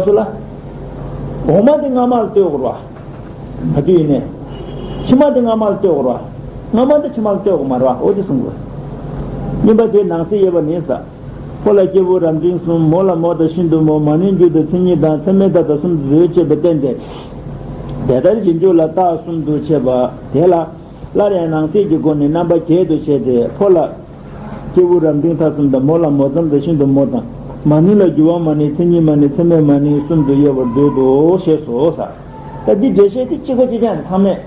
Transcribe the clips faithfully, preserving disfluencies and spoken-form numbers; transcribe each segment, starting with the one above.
ཚུལ་ལ། འོག་མ་དེ་སྔ་མ་ལ་ལྟོས་དགོས་རེད་བ། ག་དུས་ཡིན་ནའི། ཕྱི་མ་དེ་སྔ་མ་ལ་ལྟོས་དགོས་རེད་བ། སྔ་མ་དེ་ཕྱི་མ་ལ་ལྟོས་དགོས་མ་རེད་བ། འོ་དེ་གསུང་དགོས། གཉིས་པ་དེ་ནང་གསེས་ཡོད་པ་ནི་ས། ཕོ་ལ་སྐྱེས་བུ་རབ་འབྲིང་གསུམ། མོ་ལ་མོ་དང་ཤིན་ཏུ་མོ། མ་ནིང་རྒྱུ་དང་མཚན་ཉིད་དང་མཚན་མེད་མཐའ་དང་གསུམ་དུ་བཟོས་བྱས་པའི་རྟེན་ཏེ། དེ་ལྟར་རྗེས་འཇུག་ལ་རྟགས་གསུམ་དུ་ཕྱེ་བ་དེ་ལ། སླར་ཡང་ནང་གསེས་ཀྱི་སྒོ་ནས་རྣམ་པ་བརྒྱད་དུ་ཕྱེ་སྟེ། ཕོ་ལ་སྐྱེས་བུ་རབ་འབྲིང་ཐ་གསུམ་དང་། མོ་ལ་མོ་ཙམ་དང་ཤིན་ཏུ་མོ་དང་། མ་ནིང་ལ་རྒྱུ་བ་མ་ནིང་། མཚན་ཉིད་མ་ནིང་། མཚན་མེད་མ་ནིང་གསུམ་དུ་དབྱེ་བར་འདོད་དོ་ཞེས་སོ། ས། ད་འདི་འགྲེལ་བཤད་འདི་གཅིག་པ་གཅིག་རྐྱང་ཚང་མས།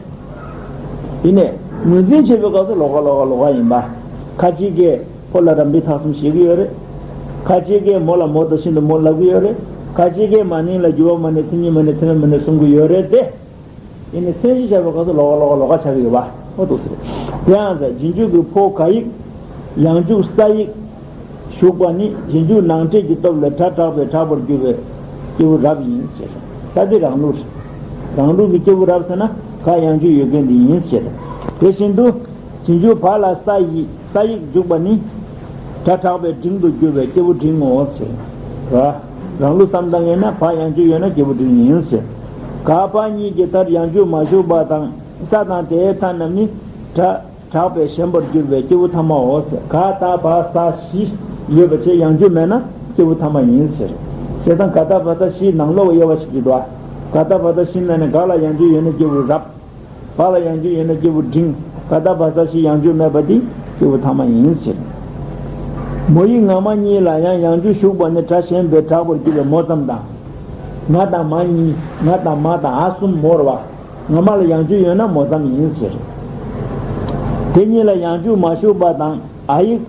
ཡིན་ནས་ངོས་འཛིན་བྱེད་པའི་སྐབས་སུ་ལོགས་ཀ་ལོགས་ཀ་ལོགས་ཀ་ཡིན་པ། ཁ་ཅིག་གིས་ཕོ་ལ་རབ་འབྲིང་ཐ་གསུམ་བཤད་ཀྱི་ཡོད་རེད། ཁ་ཅིག་གིས་མོ་ལ་མོ་དང་ཤིན་ཏུ་མོ་ལབ་ཀྱི་ཡོད་རེད། ཁ་ཅིག་གིས་མ་ནིང་ལ་རྒྱུ་བ་མ་ནིང་། མཚན་ཉིད་མ་ནིང་། མཚན་མེད་མ་ནིང་གསུང་གི་ཡོད་རེད་དེ། ཡིན་ནའི་མཚན་གཞི་བྱ་བའི་སྐབས་སུ་ལོགས་ཀ་ལོགས་ཀ་ལོགས་ཀ་ཆགས་ཀྱི་ཡོད་པ། འོ་འདུག་ཟེར། དེ་ཡང་ཟེར། རྗེས་འཇུག་གི་ཕོ་ག་ཡིག་ཡང་འཇུག་ས་ཡིག་ཞུགས་པ་ནི། རྗེས་འཇུག་ནང་འདྲེས་ཀྱི་སྟོབས་ལས་གྲ་དྲག་པས་གྲགས་པར་གྱུར་པའི་སྐྱེས་བུ་རབ་ཡིན་ཟེར། ད་དེ་རང་ལུགས་རེད། རང་ལུགས་ཀྱི་སྐྱེས་བུ་རབ་ཟེར་ན་ག་ཡང་འཇུག་ཡོད་མཁན་དེ་ཡིན་ཟེར། དེ་བཞིན་དུ། རྗེས་འཇུག་བ་ལ་ས་ཡིག་ས་ཡིག་འཇུག་པ་ནི། གྲ་དྲག་པས་འབྲིང་དུ་གྱུར་པའི་སྐྱེས་བུ་འབྲིང་ངོ་ཟེར། ར། རང་ལུགས་སམ་བཏང་ངེས་ན་བ་ཡང་འཇུག་ཡོད་ན་སྐྱེས་བུ་འབྲིང་ཡིན་ཟེར། ག་བ་གཉིས་ཀྱི་མཐར་ཡང་འཇུག་མ་ཞུགས་པ་དང་། ས་དང་དེའི་མཐའ་རྣམས་ནི་གྲ་དྲག་པས་ཞན་པར་གྱུར་པའི་སྐྱེས་བུ་ཐ་མའོ་ཟེར། ག་ད་བ་ས་བཞི་ཡོད་པ་བྱས་ཡང་འཇུག་མེད་ན་སྐྱེས་བུ་ཐ་མ་ཡིན་ཟེར། བྱས་ཙང་ག་ད་བ་ས་བཞིའི་ནང་ལོགས་དབྱེ་བ་ཞིག་གྱིས་འདུག་ག་ད་བ་ས་བཞི་ནང་ནས་ག་ལ་ཡང་འཇུག་ཡོད་ན་སྐྱེས་བུ་རབ། བ་ལ་ཡང་འཇུག་ཡོད་ན་སྐྱེས་བུ་འབྲིང་། ག་ད་བ་ས་བཞི་ཡང་འཇུག་མེད་པ་དེ་སྐྱེས་བུ་ཐ་མ་ཡིན་ཟེར། མོ་ཡིག་ང་མ་གཉིས་ལ་ཡང་ཡང་འཇུག་ཞུགས་པ་ནི་གྲ་ཞན་པས་གྲགས་པར་གྱུར་པའི་མོ་ཙམ་དང་། ང་དང་མ་གཉིས། ང་དང་མ་དང་འ་གསུམ་མོ་རེད་བ། ང་མ་ལ་ཡང་འཇུག་ཡོད་ན་མོ་ཙམ་ཡིན་ཟེར། དེ་གཉིས་ལ་ཡང་འཇུག་མ་ཞུགས་པ་དང་། འ་ཡིག་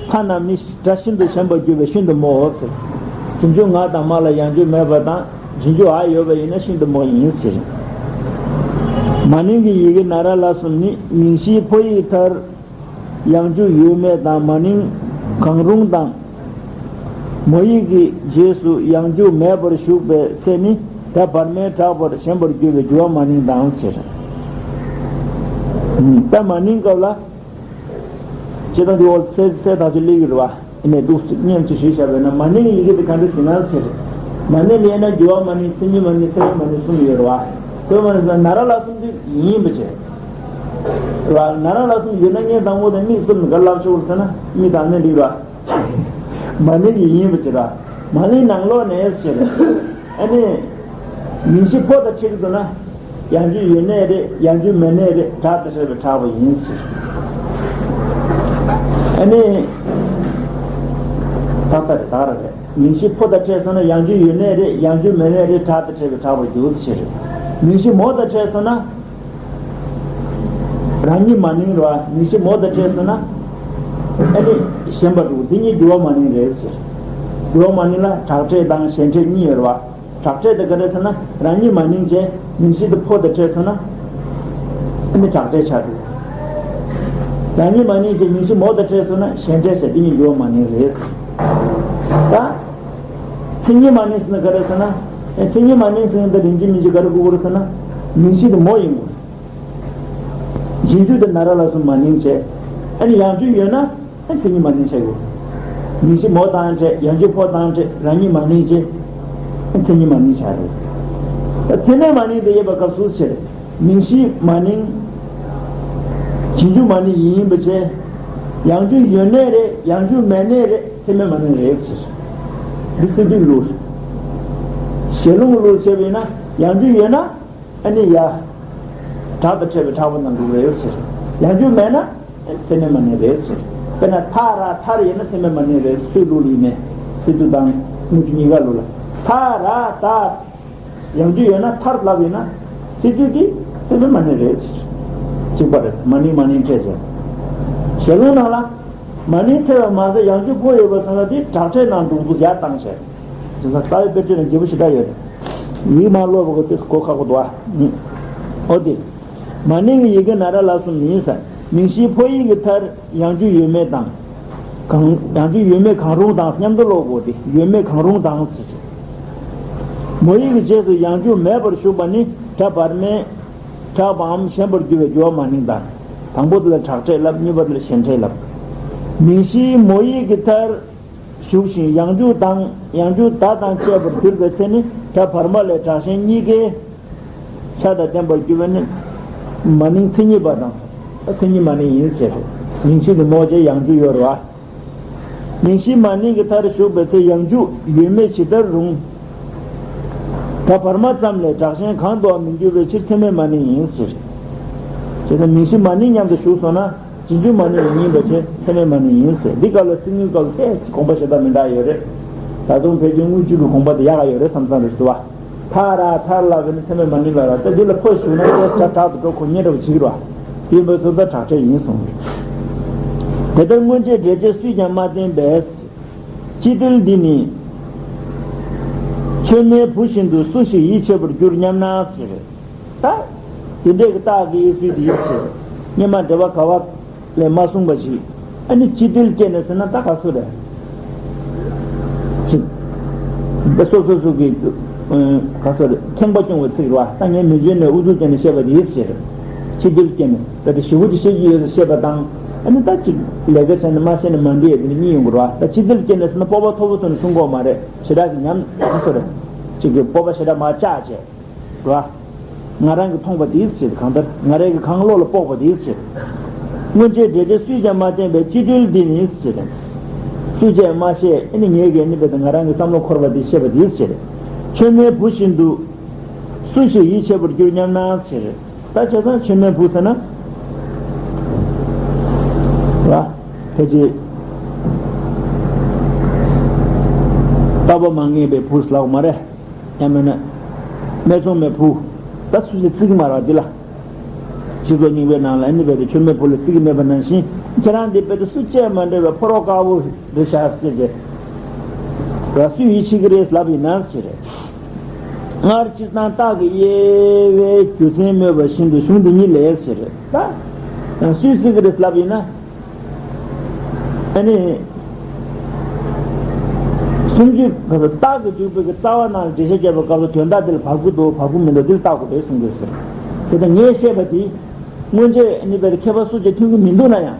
མཐའ་རྣམས་ནི་སྒྲ་ཤིན་ཏུ་ཞན་པར་གྱུར་པའི་ཤིན་ཏུ་མོའོ་ཟེར། རྗེས་འཇུག་ང་དང་མ་ལ་ཡང་འཇུག་མེད་པ་དང་། རྗེས་འཇུག་འ་ཡོད་པ་ཡིན་ན་ཤིན་ཏུ་མོ་ཡིན་ཟེར། མ་ནིང་གི་ཡི་གེ་ན་ར་ལ་གསུམ་ནི་མིང་གཞིའི་ཕོ་ཡིག་མཐར་ཡང་འཇུག་ཡོད་མེད་དང་། མ་ནིང་གང་རུང་དང་། མོ་ཡིག་གི་རྗེས་སུ་ཡང་འཇུག་མེད་པར་ཞུགས་པའི་ཚེ་ནི་ད་བར་མའི་གྲགས་པར་ཞན་པར་གྱུར་པའི་འགྱུར་བ་མ་ནིང་དང་ཟེར། ད་མ་ནིང་སྐབས་ལ། སྤྱིར་བཏང་འདི་འོ་ཚེ་ཚེ་ཐག་ཆོད་སླེབས་ཡོད་རེད་བ། ཨ་ནི་འདུག་སེ་སྙན་ཅིག་ཞུས་བཞག་པས་ན། མ་ནིང་གི་ཡི་གེ་དེ་ག་འདྲ་ཟེར་ན་ཟེར། མ་ནིང་ལ་ཡིན་ན་རྒྱུ་བ་མ་ནིང་། མཚན་ཉིད་མ་ནིང་། མཚན་མེད་མ་ནིང་གསུམ་ཡོད་རེད་བ། རྒྱུ་བ་མ་ནིང་ཟེར་ན་ན་ར་ལ་གསུམ་དེ་ཡིན་པ་བྱས། རེད་བ། ན་ར་ལ་གསུམ་ཡོད་ན་ངས་དང་པོ་དང་མིག་གསུམ་ག་ལབ་ཆོག་ཟེར་ན་མིག་དང་ནི་འགྲིག་ར། མ་ནིང་གི་ཡིན་པ་བྱས་ར། མ་ནིང་ནང་ལོགས་ནས་ཟེར། ཨ་ནི། མིང་གཞི་ཕོ་དང་འཕྲད་ཀྱི་འདུག་ན། ཡང་འཇུག་ཡོད་ནའི་རེད། ཡང་འཇུག་མེད་ནའི་རེད། གྲགས་དང་འཕྲད་པས་གྲགས་པ་ཡིན་ཟེར། ཨ་ནི། ཏག་ཏག་རེད། ཏག་ར་རེད། མིང་གཞི་ཕོ་དང་འཕྲད་སོང་ན་ཡང་འཇུག་ཡོད་ནའི་རེད། ཡང་འཇུག་མེད་ནའི་རེད། གྲགས་དང་འཕྲད་པས་གྲགས་པར་འགྱུར་ཟེར། མིང་གཞི་མོ་དང་འཕྲད་སོང་ན། རང་ཉིད་མ་ནིང་རེད་བ། མིང་གཞི་མོ་དང་འཕྲད་སོང་ན། ཨ་ནི། ཞན་པར་འགྲོ། འདི་གཉིས་འགྱུར་བ་མ་ནིང་རེད་ཟེར། འགྱུར་བ་མ་ནིང་ལ་གྲགས་འཕྲད་དང་ཞན་འཕྲད་གཉིས་ཡོད་རེད་བ། གྲགས་འཕྲད་དེ་ག་རེ་ཟེར་ན་རང་ཉིད་མ་ནིང་བྱས། མིང་གཞི་དེ་ཕོ་དང་འཕྲད་སོང་ན། ཨ་ནི་གྲགས་འཕྲད་ཆགས་འགྲོ། རང་ཉིད་མ་ནིང་བྱས། མིང་གཞི་མོ་དང་འཕྲད་སོང་ན་ཞན་འཕྲད་བྱས། དེ་གཉིས་འགྱུར་བ་མ་ནིང་རེད། ད། མཚན་ཉིད་མ་ནིང་ཟེར་ན་ག་རེ་ཟེར་ན། ཨ། མཚན་ཉིད་མ་ནིང་ཟེར་ན་ད་རིན་ཆེན་མིང་གཞི་ག་རེ་དགོས་ཀྱི་རེད་ཟེར་ན། མིང་གཞི་དེ་མོ་ཡིན་དགོས། རྗེས་འཇུག་དེ་ན་ར་ལ་གསུམ་མ་ནིང་བྱས། ཨ་ནི་ཡང་འཇུག་ཡོད་ན། ཨ། མཚན་ཉིད་མ་ནིང་ཆགས་ཡོད། མིང་གཞི་མོ་དང་འཕྲད། ཡང་འཇུག་ཕོ་དང་འཕྲད། རང་ཉིད་མ་ནིང་བྱས། ཨ། མཚན་ཉིད་མ་ནིང་ཆགས་རེད། ཨ། མཚན་མེད་མ་ནིང་དེ་ཡོད་པའི་སྐབས་སུ་ཟེར། མིང་གཞི་མ་ནིང་། རྗེས་འཇུག་མ་ནིང་ཡིན་པ་བྱས། ཡང་འཇུག་ཡོད་ནའི་རེད། ཡང་འཇུག་མེད་ནའི་རེད། མཚན་མེད་མ་ནིང་རེད་ཟེར། འདི་སྲིད་དུས་ལུགས་རེད། ཞལ་ལུང་གི་ལུགས་བྱས་པ་ཡིན་ན་ཡང་འཇུག་ཡོད་ན། ཨ་ནི་ཡ། གྲགས་དང་འཕྲད་པས་གྲགས་པ་ན་འགྲོ་གི་རེད་ཟེར། ཡང་འཇུག་མེད་ན། མཚན་མེད་མ་ནིང་རེད་ཟེར། དཔེར་ན་ཐ་ར་མཐར་ཡིན་ན་མཚན་མེད་མ་ནིང་རེད། སྲིད་ལུགས་ལ་ཡིན་ནའི། སྲིད་དུས་དང་དངོས་རྒྱུ་གཉིས་ཀ་ལུགས་ལ། ཐ་ར་ད། ཡང་འཇུག་ཡོད་ན་མཐར་ལབ་ཡིན་ན། སྲིད་དུས་ཀྱི་མཚན་མེད་མ་ནིང་རེད་ཟེར། གཅིག་པ་རེད། མ་ནིང་མ་ནིང་འཕྲད་ཟེར། ཞལ་ལུང་ནང་ལ། མ་ནིང་འཕྲད་པ་མ་ཟད་ཡང་འཇུག་ཕོ་ཡོད་པ་ཚང་ལ་དེ་གྲགས་འཕྲད་ནང་འགྲོ་འདུག་ཡར་བཏང་བྱས། དེ་ཚོ་རྩ་བའི་དཔེ་ཁྲིད་ལ་འགྱུར་བ་ཞེ་དྲག་ཡོད་རེད། ཡིག་མ་ཀློག་པ་གོ་དེ་གོ་ཁག་པོ་འདུག་ཨ། འོ་དེ། མ་ནིང་གི་ཡི་གེ་ན་ར་ལ་གསུམ་ཡིན་ས། མིང་གཞིའི་ཕོ་ཡིག་གི་མཐར་ཡང་འཇུག་ཡོད་མེད་དང་། གང་། ཡང་འཇུག་ཡོད་མེད་གང་རུང་དང་མཉམ་དུ་ཀློག་དགོས་ཏེ། ཡོད་མེད་གང་རུང་དང་ཟེར། མོ་ཡིག་གི་རྗེས་སུ་ཡང་འཇུག་མེད་པར་ཞུགས་པ་ནི་སྒྲ་བར་མའི་གྲགས་པའམ་ཞན་པར་འགྱུར་བའི་འགྱུར་བ་མ་ནིང་དང་། དང་པོ་དེ་ལ་གྲགས་འཕྲད་ལབ། གཉིས་པ་དེ་ལ་ཞན་འཕྲད་ལབ། མིང་གཞིའི་མོ་ཡིག་གི་མཐར། ཞུགས་ཤིང་ཡང་འཇུག་དང་ཡང་འཇུག་བརྡ་དང་བཅས་པར་གྱུར་པའི་ཚེ་ནི། སྒྲ་བར་མ་ལས་དྲག་ཞན་གཉིས་ཀའི་ཆ་དང་ལྡན་པར་གྱུར་པ་ནི། མ་ནིང་མཚན་ཉིད་པ་དང་། མཚན་ཉིད་མ་ནིང་ཡིན་ཟེར། མིང་གཞི་ནི་མོ་ཅེ་ཡང་འཇུག་ཡོད་རེད་བ། མིང་གཞི་མ་ནིང་གི་མཐར་ཞུགས་པའི་ཚེ་ཡང་འཇུག་ཡོད་མེད་ཇི་ལྟར་རུང་། སྒྲ་བར་མ་ཙམ་ལས་དྲག་ཞན་གང་དུའང་མི་འགྱུར་བའི་ཕྱིར་མཚན་མེད་མ་ནིང་ཡིན་ཟེར། བྱས་ཙང་མིང་གཞི་མ་ནིང་མཉམ་དུ་ཞུགས་སོང་ན། རྗེས་འཇུག་མ་ནིང་ཡིན་པའི་ཕྱིར་མཚན་མེད་མ་ནིང་ཡིན་ཟེར། འདི་སྐབས་ལ་ཚིག་ངོའི་སྐབས་ལ་ཏོག་ཙམ་དགོངས་པ་ཞེ་དྲག་མི་འདྲ་ཡོད་རེད། ད་དུང་ཕལ་ཆེར་དངུལ་ཆུ་གི་དགོངས་པ་དེ་ཡག་ག་ཡོད་རེད་བསམ་བསམ་རེད་ཟེར་བ། ཐ་ར་ཐར་ལབ་པ་ནི་མཚན་མེད་མ་ནིང་ལ་ར། ད་འདི་ལ་ཕོ་ཞུགས་ན་ཏོག་ཙམ་དྲག་ཏུ་འགྲོ་ཁོ་ཉེ་འདྲ་བ་བྱེད་ཀྱི་རེད་བ། དེ་ཡིན་པའི་ཚོད་ལྟ་དྲག་ཕྲད་ཡིན་གསུངས། དེ་ལྟར་སྔོན་ཆད་འགྲེལ་བྱེད་སུས་ཀྱང་མ་བསྟན་པས། སྤྱི་དོན་འདི་ནི། མཆོད་མེའི་བུ་བཞིན་དུ་སུ་ཞིག་ཡིད་ཆེས་པར་འགྱུར་སྙམ་ན་ཟེར། ད། དེ་འདྲའི་གི་རྟགས་ཀྱི་ཡིད་ཚུལ་དེ་ཡིད་ཆེས། སྔོན་མ་འགྲེལ་པ་ག་བ་ལས་མ་གསུངས་པ་ཞིག་ཨ་ནི་སྤྱི་དོན་སྐྱེས་ནས་ཟེར་ན་ད་ག་སུ་རེད། ཅིག་འདི་སོ་སོ་སོ་གི། ག་སུ་རེད། ཁེངས་པ་སྐྱུང་བའི་ཚིག་རེད་བ། ད་ངས་མི་འཇོན་ནས་ཨུ་ཚུགས་བྱས་ནས་བཤད་པ་དེ་ཡིད་ཆེས་རེད། སྤྱི་དོན་སྐྱེས་ནས། ད་དེ་ཞེ་པོ་ཅིག་བཤད་རྒྱུ་ཡོད་ཟེར་བཤད་པ་དང་། ཨ་ནི་ད་ཅིག་ལས་ཀ་བྱས་ནས་མ་བཤད་ན་མ་འགྲིག་ཡས་དེ་འདྲ་གཉིས་ཡོང་གི་རེད་བ། ད་སྤྱི་དོན་སྐྱེས་ནས་ཟེར་ན་སྤོབས་པ་མཐོ་པོ་ཐོག་ནས་གསུང་གི་ཡོད་མ་རེད། ཞེ་དྲག་གི་ཉམས་ག་སོ་རེད། ཅིག་གི་སྤོབས་པ་ཞེ་དྲག་མར་བཅག་བྱས། རེད་བ། ང་རང་གིས་མཐོང་བ་དེའི་ཕྱིར། གང་ལྟར་ང་རང་གི་གང་བློ་ལ་དཔོག་པ་དེའི་ཕྱིར། སྔོན་ཆད་འགྲེལ་བྱེད་སུས་ཀྱང་མ་བསྟན་པའི་སྤྱི་དོན་འདི་ནི་ཟེར། སུས་ཀྱང་མ་བཤད། ཨ་ནི་ངས་གི་ཨ་ནི་བས་ད་ང་རང་གི་བསམ་བློ་འཁོར་བ་དེ་བཤད་པ་དེའི་ཕྱིར། མཆོད་མེའི་བུ་བཞིན་དུ། སུ་ཞིག་ཡིད་ཆེས་པར་འགྱུར་སྙམ་ན་ཟེར། ད་བྱས་ཙང་མཆོད་མེའི་བུ་ཟེར་ན། ར། ཕལ་ཆེར། ལྟ་བ་མ་ངེས་པའི་བུ་ཟེར་ལབ་མ་རེད། ཡང་མིན་ན། སྨད་འཚོང་མའི་བུ། ད་སུ་ཞིག་བརྩི་གི་མ་རེད་འདི་ལ། སྤྱི་ཚོགས་རྙིང་པའི་ནང་ལ་ཨ་ནི་བས་ད་མཆོད་མེའི་བུ་ལ་བརྩི་གི་མེད་པ་ནང་བཞིན། ཁྱེད་རང་འདི་བས་ད་སུ་བཅས་མ་འདྲ་བའི་ཕོ་རོག་དཀར་པོ་རེད་ཤག་ཟེར་བྱས། ར་སུས་ཡིད་ཆེས་ཀྱི་རེད་ལབ་ཡིན་ན་ཟེར། སྔར་སྤྱིར་བཏང་རྟགས་ཀྱི་དབྱེ་བའི་རྒྱུ་མཚན་སྨོས་པ་བཞིན་དུ་གཞུང་འདི་ཉིད་ལས་ཟེར། ད། སུས་བརྩི་གི་རེད་ལབ་ཡིན་ན། ཨ་ནི། སུམ་ཅུ་ག་ཚོད་རྟགས་ཀྱི་འཇུག་པའི་གི་རྩ་བ་ནང་ལ་འགྲེལ་བཤད་བརྒྱབ་པའི་སྐབས་སུ་དོན་དག་འདི་ལ་བབ་ཀྱི་འདུག་བབ་ཀྱི་མི་འདུག་འདི་ལ་བལྟ་དགོས་རེད་གསུང་གི་ཡོད་ཟེར། དེ་ལྟར་ངས་བཤད་པ་དེ། སྔོན་ཆད་ཨ་ནི་བས་མཁས་པ་སུ་གཅིག་མཐུན་གྱི་མི་འདུག་ན་ཡང་།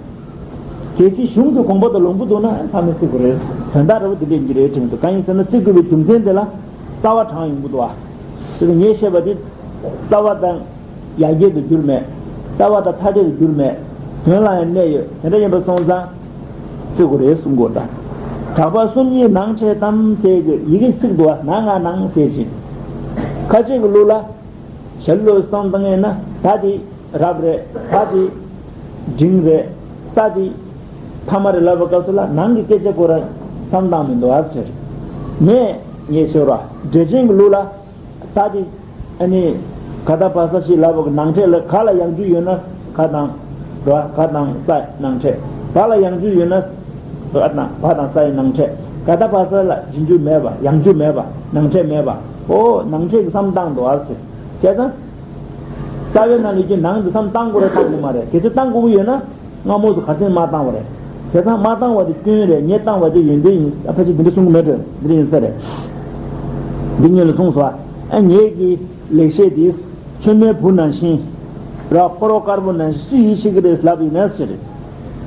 གལ་སྲིད་གཞུང་གི་དགོངས་པ་དང་ལུང་པ་འདུག་ན་ཚང་མས་བརྩི་དགོས་རེད། དོན་དག་འདྲ་བོ་འདི་འདྲ་ཡིན་གྱི་རེད་དྲན་གྱི་འདུག་གང་ཡིན་ཟེར་ན་བརྩི་དགོས་པའི་རྒྱུ་མཚན་དེ་ལ་རྩ་བ་དྲངས་ཡོང་གི་འདུག་བ། དེ་ནི་ངས་བཤད་པ་དེ་རྩ་བ་དང་། ཡར་རྒྱས་དུ་གྱུར་མེད། རྩ་བ་དང་མཐའ་བྲལ་དུ་གྱུར་མེད། དོན་ལ་ཡང་གནས་ཡོད། དེ་འདྲ་ཡིན་པ་སོང་ཙང་། བརྩི་དགོས་རེད་གསུང་གི་ཡོད་ད། གྲགས་པ་གསུམ་གཉིས་ནང་ཕྲད་དམ་ཟེར་གྱི་ཡི་གེ་ཚིག་འདུག་བ། ནང་ང་ནང་ཟེར་ཞིང་། ཁ་ཆེ་གི་ལུགས་ལ། ཞྭ་ལུ་བསམ་བཏང་ཡིན་ན་ད་དེ་རབ་རེད། ད་དེ་འབྲིང་རེད། ས་དེ་ཐ་མ་རེད་ལབ་པའི་སྐབས་སུ་ལ་ནང་གི་སྐད་ཆ་ཁོ་རང་བསམ་བཏང་མི་འདུག་ཨ་ཟེར། ངས་ངས་ཟེར་བ་འགྲེལ་ཆེན་གྱི་ལུགས་ལ། ད་དེ། ཨ་ནི། ག་ད་བ་ས་ཞེས་ལབ་པ་གི་ནང་ཕྲད་ལ་ག་ལ་ཡང་འཇུག་ཡོད་ན་ག་དང་། ར་ག་དང་ས་ནང་ཕྲད། བ་ལ་ཡང་འཇུག་ཡོད་ན། ག་དང་བ་དང་ས་ཡི་ནང་ཕྲད། ག་ད་བ་ས་ལ་རྗེས་འཇུག་མེད་པ། ཡང་འཇུག་མེད་པ། ནང་ཕྲད་མེད་པ། ཨོ་ནང་ཕྲད་ཀྱི་བསམ་སྟངས་འདུག་ཨ་ཟེར། བྱས་ཙང་། རྩ་བའི་ནང་ལ་ཀྱི་ནང་དུ་བསམ་བཏང་དགོས་རེད་བཏང་དགོས་མ་རེད། གལ་སྲིད་བཏང་དགོས་ཀྱི་ཡོད་ན། སྔ་མོ་དུ་གར་སེང་མ་བཏང་བ་རེད། བྱས་ཙང་མ་བཏང་བ་དེ་སྐྱོན་རེད། ངས་བཏང་བ་དེ་ཡོན་ཏན་ཡིན། ཨ་ཕལ་ཆེར་འདི་འདྲ་གསུང་གི་མེད་འགྲོ། འདི་འདྲ་ཡིན་ས་རེད། འདི་ཉིད་ལ་གསུངས་སོ། ཨ་ངེད་ཀྱི་ལེགས་བཤད་འདི། མཆོད་མེའི་བུ་ནང་བཞིན། ར་ཕོ་རོག་དཀར་པོ་ནང་བཞིན་སུས་ཡིད་ཆེས་ཀྱི་རེད་ལབ་ཡིན་ན་ཟེར།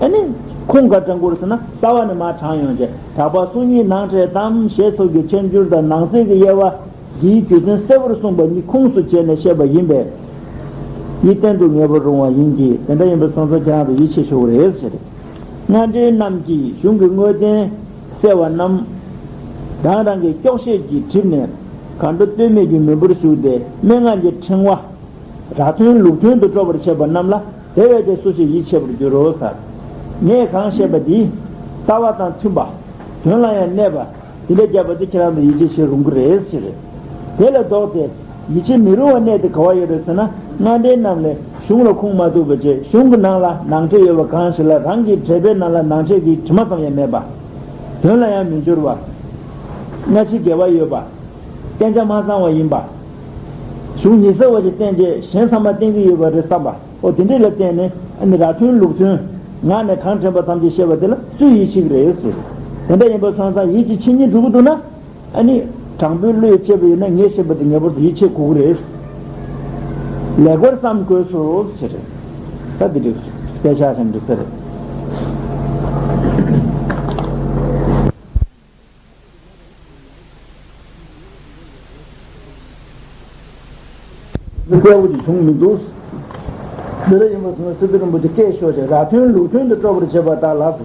ཨ་ནི། ཁུངས་ག་དྲངས་དགོས་རེད་ཟེར་ན་རྩ་བ་ནས་མར་དྲངས་ཡོང་བྱས། གྲགས་པ་གསུམ་གཉིས་ནང་ཕྲད་དམ་ཞེས་སོགས་ཀྱི་ཁྱད་འགྱུར་དང་ནང་གསེས་ཀྱི་དབྱེ་བ། འདིའི་རྒྱུ་མཚན་གསལ་པོར་གསུངས་པ་ཉིད་ཁུངས་སུ་བྱས་ནས་བཤད་པ་ཡིན་པས། ཡིད་བརྟན་དུ་ངེས་པར་རུང་བ་ཡིན་གྱི། དེ་འདྲ་ཡིན་པ་སོང་ཙང་ཁྱེད་རང་ཚོ་ཡིད་ཆེས་ཆོག་གི་རེད་ཟེར། སྔ་འགྲེལ་རྣམས་ཀྱིས་གཞུང་གི་དངོས་བསྟན་གསལ་བ་རྣམས། རང་རང་གི་སྐྱོག་བཤད་ཀྱིས་བསྒྲིབས་ནས་གར་འགྲོ་སྟོད་སྨད་ཀྱི་མུན་པར་ཞུགས་ཏེ་སྨྲེ་སྔགས་ཀྱི་ཕྲེང་བ། ར་མཐུན་ལུག་མཐུན་དུ་སྤྲོ་བར་བྱེད་པ་རྣམས་ལ་དེ་བས་ཏེ་སུ་ཞིག་ཡིད་ཆེས་པར་འགྱུར་རོ་ཟེར། ངས་གང་བཤད་པ་འདི་རྩ་བ་དང་མཐུན་པ། དོན་ལ་ཡང་གནས་པ། དེ་འདྲ་བརྒྱབ་པ་དེ་ཁྱེད་རང་ཚོ་ཡིད་ཆེས་བྱེད་རུང་གི་རེད་ཟེར། དེ་ལས་ལྡོག་སྟེ་ཡིད་ཆེས་མི་རུང་བ་གནས་དེ་ག་བ་ཡོད་རེད་ཟེར་ན། སྔ་འགྲེལ་རྣམས་ལས་གཞུང་ལ་ཁུངས་མ་གཏུགས་པ་བྱས། གཞུང་གི་ནང་ལ་ནང་ཕྲད་ཡོད་པ་གང་ཞིག་ལ་རང་གི་འགྲེལ་པའི་ནང་ལ་ནང་ཕྲད་ཀྱི་དྲི་མ་ཙམ་ཡང་མེད་པ། དོན་ལ་ཡང་མི་འགྱུར་བ། སྔ་ཕྱི་འགལ་བ་ཡོད་པ། བསྟན་བྱ་མ་ཚང་བ་ཡིན་པ། གཞུང་ཉི་ཚེ་བ་ཞིག་བསྟན་རྗེས་གཞན་ཚང་མ་བསྟན་གྱི་ཡོད་པ་རེད་བསམ་པ། ཨོ་དེ་འདྲས་ལ་བརྟེན་ནས་ཨ་ནི་ར་མཐུན་ལུག་མཐུན་ངག་ནས་གང་དྲན་པ་ཐམས་ཅད་བཤད་པ་དེ་ལ་སུས་ཡིད་ཆེས་ཀྱི་རེད་ཟེར། དེ་འདྲ་ཡིན་པ་སོང་ཙང་ཡིད་ཀྱི་ཆེས་ཉིད་འགྲོ་གི་འདུག་ན། ཨ་ནི་དྲང་པོའི་བློས་བྱས་པ་ཡིན་ན་ངས་བཤད་པ་དེ་ངེས་པར་དུ་ཡིད་ཆེས་དགོས་ཀྱི་རེད། ལེགས་པར་བསམ་དགོས་སོ་ཟེར། ད་འདི་འདྲས་དཔེ་ཆ་ཞིག་འདུག་ཟེར། གསལ་པོ་ཅིག་བྱུང་མི་འདུག། འདི་འདྲ་ཡིན་པ་སོང་ན་སི་ཏུ་རིན་པོ་ཆེ་སྐད་ཤོར་བྱས་ར་ཐུན་ལུགས་མཐུན་དུ་སྤྲོ་བར་བྱེད་པ་ལྟར་ལགས་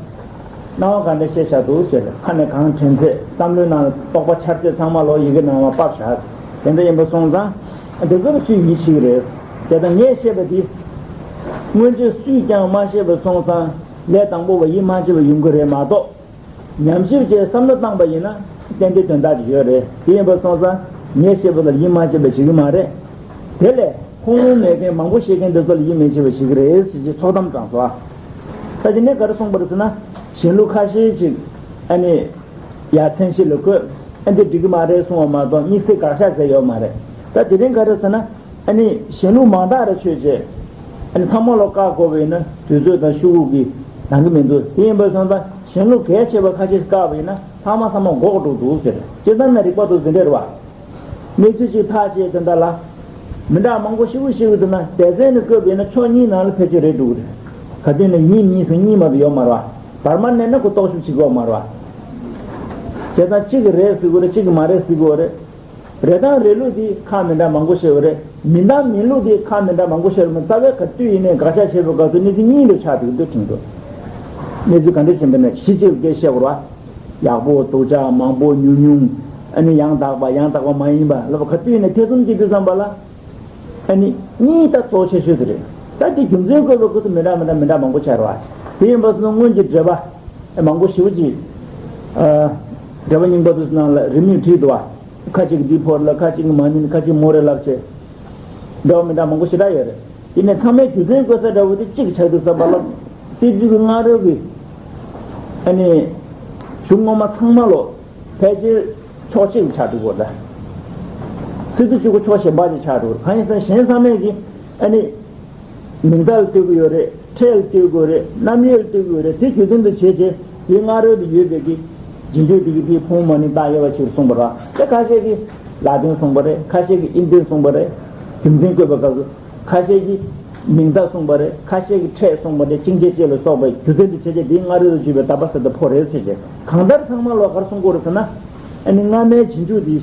སོ། སྣང་བ་ག་འདྲ་ཤེས་བྱ་འདུག་ཟེར། ཁ་ནས་གང་དྲན་ཚད་བསམ་བློའི་ནང་རྟོགས་པ་འཆར་ཚད་ཚང་མ་ལོ་ཡི་གེ་ནང་ལ་ཕབ་བཞག། དེ་འདྲ་ཡིན་པ་སོང་ཙང་དེ་ཚོར་སུས་ཡིད་ཆེས་ཀྱི་རེད། དེ་ལྟར་ངས་བཤད་པ་འདི་སྔོན་ཆད་སུས་ཀྱང་མ་བཤད་པ་སོང་ཙང་ལས་དང་པོ་བ་ཡིད་མ་ཆེས་པ་ཡོང་གི་རེད་མ་གཏོགས། ཉམས་ཞིབ་བྱས་བསམ་བློ་བཏང་པ་ཡིན་ན་ཏན་ཏན་དོན་དག་ཅིག་ཡོད་རེད། དེ་ཡིན་པ་སོང་ཙང་ངས་བཤད་པ་ལ་ཡིད་མ་ཆེས་པ་བྱེད་ཀྱི་མ་རེད། དེ་ལས་ཁུངས་ལུང་མེད་མཁན་མང་པོ་བཤད་མཁན་འདི་ཚོ་ལ་ཡིད་མི་ཆེས་པ་བྱེད་ཀྱི་རེད་ཟེར་གྱི་ཚོགས་གཏམ་དྲངས་སོ། ད་དེ་ནས་ག་རེ་གསུངས་པ་རེད་ཟེར་ན། གཞན་ལུགས་ཁ་ཤས་ཅིག་ཨ་ནི་ཡ་མཚན་གཞི་ལ་འཁོད། ཨ་འདི་འགྲིག་གི་མ་རེད་གསུངས་པ་མ་གཏོགས་དམིགས་བསལ་དགག་བཞག་མཛད་ཡོད་མ་རེད། ད་དེ་རིང་ག་རེ་ཟེར་ན། ཨ་ནི་གཞན་ལུགས་མང་དག་རེ་ཆོས་བྱས། ཨ་ནི་ཚང་མ་ལོ་བཀག་དགོས་པ་ཡིན་ན་དུས་ཚོད་དང་ཤོག་གུ་གིས་འདང་གི་མི་འདུག། དེ་ཡིན་པ་སོང་ཙང་གཞན་ལུགས་གལ་ཆེ་བ་ཁ་ཤས་ཤིག་བཀག་པ་ཡིན་ན་ཚང་མ་ཚང་མ་འགོག་འགྲོ་འདུག་ཟེར། སྤྱིར་བཏང་ནས་རིག་པ་འདུག་འཛིན་གྲྭ་རེད་བ། གནས་ཚུལ་གཅིག་ཐག་བཅད་དེ་འདྲ་ལ། མི་འདྲ་མང་པོ་ཞིག་ཞིག་འདུག་ན་སྡེ་ཚན་ནས་བཀོད་པ་ཡིན་ན་ཕྱོགས་གཉིས་ནང་ལ་ཕལ་ཆེར་རེད་འགྲོ་གི་རེད། ག་དུས་ནས་ཡིན་མིན་སོང་གཉིས་མ་གཏོགས་ཡོད་མ་རེད་བ། བར་མ་ནས་ན་ཁོ་རྟོག་ཞིབ་བྱེད་དགོས་མ་རེད་བ། བྱས་ཙང་གཅིག་གི་རེད་ཟེར་དགོས་རེད། གཅིག་གི་མ་རེད་ཟེར་དགོས་རེད། རེད་དང་རེད་ལུགས་དེ་ཁག་མི་འདྲ་མང་པོ་ཤོར་བ་རེད། མིན་དང་མིན་ལུགས་དེ་ཁག་མི་འདྲ་མང་པོ་ཤོར་བ་རེད། རྩ་བའི་ག་དུས་ཡིན་ནའི་དགག་བཞག་བྱེད་པའི་སྐབས་སུ་གནས་ཚུལ་གཉིས་ལ་ཆགས་འདུག་འདུག་དྲན་འདུག། གནས་ཚུལ་ག་འདྲ་ཕྱིན་པ་ནས་གཞི་གཅིག་ལ་སྐད་བཤད་དགོས་ར། ཡག་པོ་སྡུག་ཅག་མང་པོ་ཉུང་ཉུང་། ཨ་ནི་ཡང་དག་པ་ཡང་དག་པ་མ་ཡིན་པ་ལབ་ག་དུས་ཡིན་ནའི་ཐེ་ཚོམ་སྐྱེ་དུས་ཙམ་པ་ལ། ཨ་ནི་གཉིས་ད་གཙོ་ཆེ་ཤོས་དེ་རེད། ད་དེ་རྒྱུ་མཚན་བཀོད་པའི་སྐབས་སུ་མི་འདྲ་མི་འདྲ་མི་འདྲ་མང་པོ་ཆགས་ར་བ། དེ་ཡིན་པ་སོང་ན་སྔོན་གྱི་འགྲེལ་པ་མང་པོ་ཞེ་པོ་ཅིག། ཨ། འགྲེལ་པ་རྙིང་པ་དེ་ཚོ་ནང་ལ་རིས་མེད་བྲིས་འདུག་བ། ཁ་ཅིག་འདི་ཕོར་ལ་ཁ་ཅིག་མ་ནིང་ཁ་ཅིག་མོ་རེ་ལབ་བྱས། འགྲེལ་པ་མི་འདྲ་མང་པོ་ཞེ་དྲག་ཡོད་རེད། ཡིན་ནའི་ཚང་མའི་རྒྱུ་མཚན་བཀོད་ས་འདྲ་བོ་དེ་གཅིག་ཆགས་དུས་ཙམ་པ་ལ། སི་ཏུ་གི་སྔ་རོལ་གྱི་ཨ་ནི་གཞུང་ངོ་མ་ཚང་མ་ལོ། ཕལ་ཆེར་ཕྱོགས་གཅིག་ལ་ཆགས་འགྲོ་གི་རེད། སི་ཏུ་གཅིག་པོ་ཕྱོགས་གཞན་པ་ཅིག་ཆགས་འགྲོ་གི་རེད། གང་ཡིན་ཟེར་ན་གཞན་ཚང་མས་ཀྱི་ཨ་ནི་མིང་མཐའ་ལ་ལྟོས་ཀྱི་ཡོད་རེད། ཕྲད་ལ་ལྟོས་ཀྱི་ཡོད་རེད། རྣམ་དབྱེ་ལ་ལྟོས་ཀྱི་ཡོད་རེད། དེ་རྒྱུ་མཚན་དུ་བྱས་བྱས་དེའི་སྔ་རོལ་དུ་ཡོད་པའི་གི་རྗེས་འཇུག་དེ་གི་དེའི་ཕུང་པོ་མ་ནིང་རྟགས་དབྱེ་བ་ཕྱེ་གསུངས་པ་རེད། དེ་ཁ་ཤས་ཀྱིས་ལ་དོན་གསུངས་པ་རེད། ཁ་ཤས་ཀྱིས་དབྱེ་དོན་གསུངས་པ་རེད། རྒྱུ་མཚན་བཀོད་པའི་སྐབས་སུ། ཁ་ཤས་ཀྱིས་མིང་མཐའ་གསུངས་པ་རེད། ཁ་ཤས་ཀྱིས་ཕྲད་གསུངས་པ་རེད། ཅིང་ཅེ་ཅེས་ལ་སོགས་པའི་རྒྱུ་མཚན་དུ་བྱས་རྗེས་འདིའི་སྔ་རོལ་དུ་གྱུར་པའི་ད་པ་ས་ད་ཕོ་རེད་ཟེར་རྗེས་གང་ལྟར་ཚང་མ་ལོ་གར་གསུང་དགོས་རེད་ཟེར་ན། ཨ་ནི་སྔ་མའི་རྗེས་འཇུག་འདི།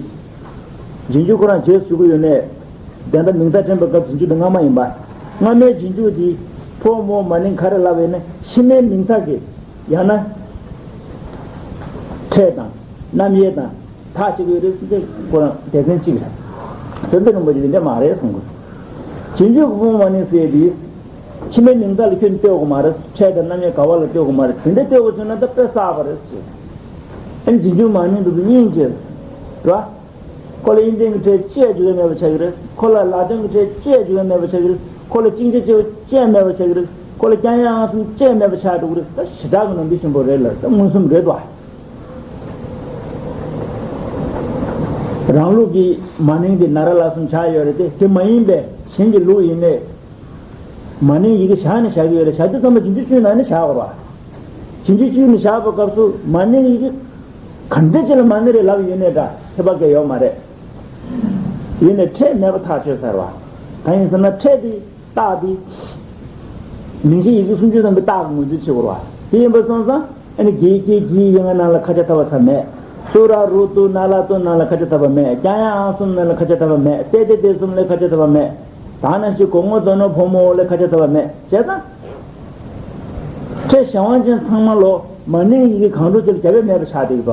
རྗེས་འཇུག་ཁོ་རང་རྗེས་སུ་གོ་ཡོད་ནས། དེ་ལྟར་མིང་མཐའ་དྲན་པའི་སྐབས་རྗེས་འཇུག་འདི་སྔ་མ་ཡིན་པ། སྔ་མའི་རྗེས་འཇུག་འདི། ཕོ་མོ་མ་ནིང་ག་རེ་ལབ་ཡོད་ན་ཕྱི་མའི་མིང་མཐའ་གི། ཡང་ན། ཕྲད་དང་། རྣམ་དབྱེ་དང་། ཐག་གཅོད་ཀྱི་རེད་ཟེར་ཏེ་ཁོ་རང་སྡེ་ཚན་གཅིག་རེད། ཟེར་འདི་རིང་པོ་ཅིག་འདི་འདྲ་མ་རེད་གསུང་གི། རྗེས་འཇུག་གི་ཕུང་པོ་མ་ནིང་ཟེར་དེ། ཕྱི་མའི་མིང་མཐའ་ལ་ཁྱོན་ལྟོས་དགོས་མ་རེད། ཕྲད་དང་རྣམ་དབྱེ་ག་བ་ལ་ལྟོས་དགོས་མ་རེད། དེ་འདྲ་ལྟོས་དགོས་བྱུང་ན་ད་དཔེ་བསགས་པ་རེད་ཟེར། ཨ་ནི་རྗེས་འཇུག་མ་ནིང་དེ་ཚོ་དབྱེ་འབྱེད། རེད་བ། ཁོ་ལ་དབྱེ་དོན་གྱི་ཕྲད་ཅི་ཡང་འཇུག་ཡ་མེད་པ་ཆགས་ཀྱི་རེད། ཁོ་ལ་ལ་དོན་གྱི་ཕྲད་ཅི་ཡང་འཇུག་ཡ་མེད་པ་ཆགས་ཀྱི་རེད། ཁོ་ལ་ཅིང་ཅེ་ཅེས་པ་ཅི་ཡང་མེད་པ་ཆགས་ཀྱི་རེད། ཁོ་ལ་ཀྱང་ཡང་ཨང་གསུམ་ཅི་ཡང་མེད་པ་ཆགས་འགྲོ་གི་རེད། ད་ཞེ་དྲག་གི་ནོར་འཁྲུལ་ཆེན་པོ་རེད་ལ་ད་མངོན་སུམ་རེད་དོ། རང་ལུགས་ཀྱི་མ་ནིང་དེ་ན་ར་ལ་གསུམ་ཆགས་ཡོད་རེད་དེ། དེ་མ་ཡིན་པའི་གཞན་གྱི་ལུགས་ཡིན་ནའི། མ་ནིང་ཡི་གེ་བཞག་ནས་བཞག་གི་ཡོད་རེད། བཞག་དུས་ཙམ་པ་རྗེས་འཇུག་བཅུའི་ནང་ནས་བཞག་དགོས་རེད་བ། རྗེས་འཇུག་བཅུའི་ནང་བཞག་པའི་སྐབས་སུ་མ་ནིང་ཡི་གེ་ག་འདྲ་ཅིག་ལ་མ་ནིང་རེད་ལབ་ཡོད་ནའི་འདྲ་ཁྱད་པར་གང་ཡང་ཡོད་མ་རེད། ཡིན་ནའི་ཕྲད་མེད་པ་ཐག་ཆོད་ཚར་བ། གང་ཡིན་ཟེར་ན་ཕྲད་དེ་རྟགས་དེ། མིང་གཞི་ཡི་གེ་སུམ་ཅུ་ཙམ་པའི་རྟགས་ཀྱི་ངོས་འཛིན་བྱེད་དགོས་རེད་བ། དེ་ཡིན་པ་སོང་ཙང་ཨ་ནི་གི་གེ་གི་ཡི་གེ་ལྔ་ནང་ལ་ཁ་ཆ་ཐ་བ་ཚ་མེད། སུ་ར་རུ་ཏུ་ན་ལ་ཏུ་ནང་ལ་ཁ་ཆ་ཐ་བ་མེད། ཀྱང་ཡང་ཨང་གསུམ་ནང་ལ་ཁ་ཆ་ཐ་བ་མེད། ཏེ་ཏེ་ཏེ་གསུམ་ལ་ཁ་ཆ་ཐ་བ་མེད། ད་ན་ཞིག་གོ་ངོ་དོ་ནོ་ཕོ་མོ་ལ་ཁ་ཆ་ཐ་བ་མེད། བྱས་ཙང་། ཕྲད་གཞན་དབང་ཅན་ཚང་མ་ལོ་མ་ནིང་ཡི་གེ་གང་འགྲོ་ཅིག་ལ་རྒྱབ་ཡ་མེད་པ་ཆགས་བསྡད་ཀྱི་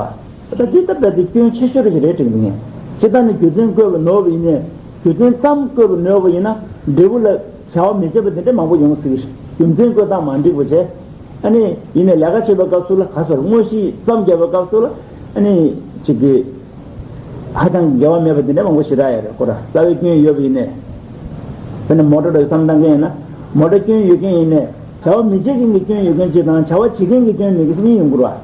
འདུག་ད་འདི་ལྟ་བུ་དེ་སྐྱོན་ཆེ་ཤོས་རེ་ཞིག་རེད་དྲན་གྱི་འདུག་ངས། སྤྱིར་བཏང་ནས་རྒྱུ་མཚན་བཀོད་པ་ནོར་བ་ཡིན་ནའི་རྒྱུ་མཚན་ཙམ་བཀོད་པ་ནོར་བ་ཡིན་ན་འབྲས་བུ་ལ་བྱ་བ་མི་བྱེད་པ་འདི་འདྲ་མང་པོ་ཡོང་སྲིད་ཀྱི་རེད། རྒྱུ་མཚན་བཀོད་སྟངས་མ་འགྲིག་པ་བྱས། ཨ་ནི་ཡིན་ནའི་ལས་ཀ་བྱེད་པའི་སྐབས་སུ་ལ་ག་ཚོད་དངོས་གཞི་ཙམ་བརྒྱབ་པའི་སྐབས་སུ་ལ་ཨ་ནི་ཅིག་གི་ཧ་ཅང་འགལ་བ་མེད་པ་འདི་འདྲ་མང་པོ་ཞེ་དྲག་ཡོད་རེད། ཁོ་ར་རྩ་བའི་སྐྱོན་ཡོད་པ་ཡིན་ནའི། དཔེར་ན་མོ་ཊ་འདྲ་བསམ་བཏང་མཁན་ཡིན་ན་མོ་ཊ་སྐྱོན་ཡོད་མཁན་ཡིན་ནའི་བྱ་བ་མི་བྱེད་མཁན་གྱི་སྐྱོན་ཡོད་མཁན་གཅིག་དང་བྱ་བ་བྱེད་མཁན་གྱི་སྐྱོན་མེད་མཁན་གཉིས་ཡོང་གི་རེད་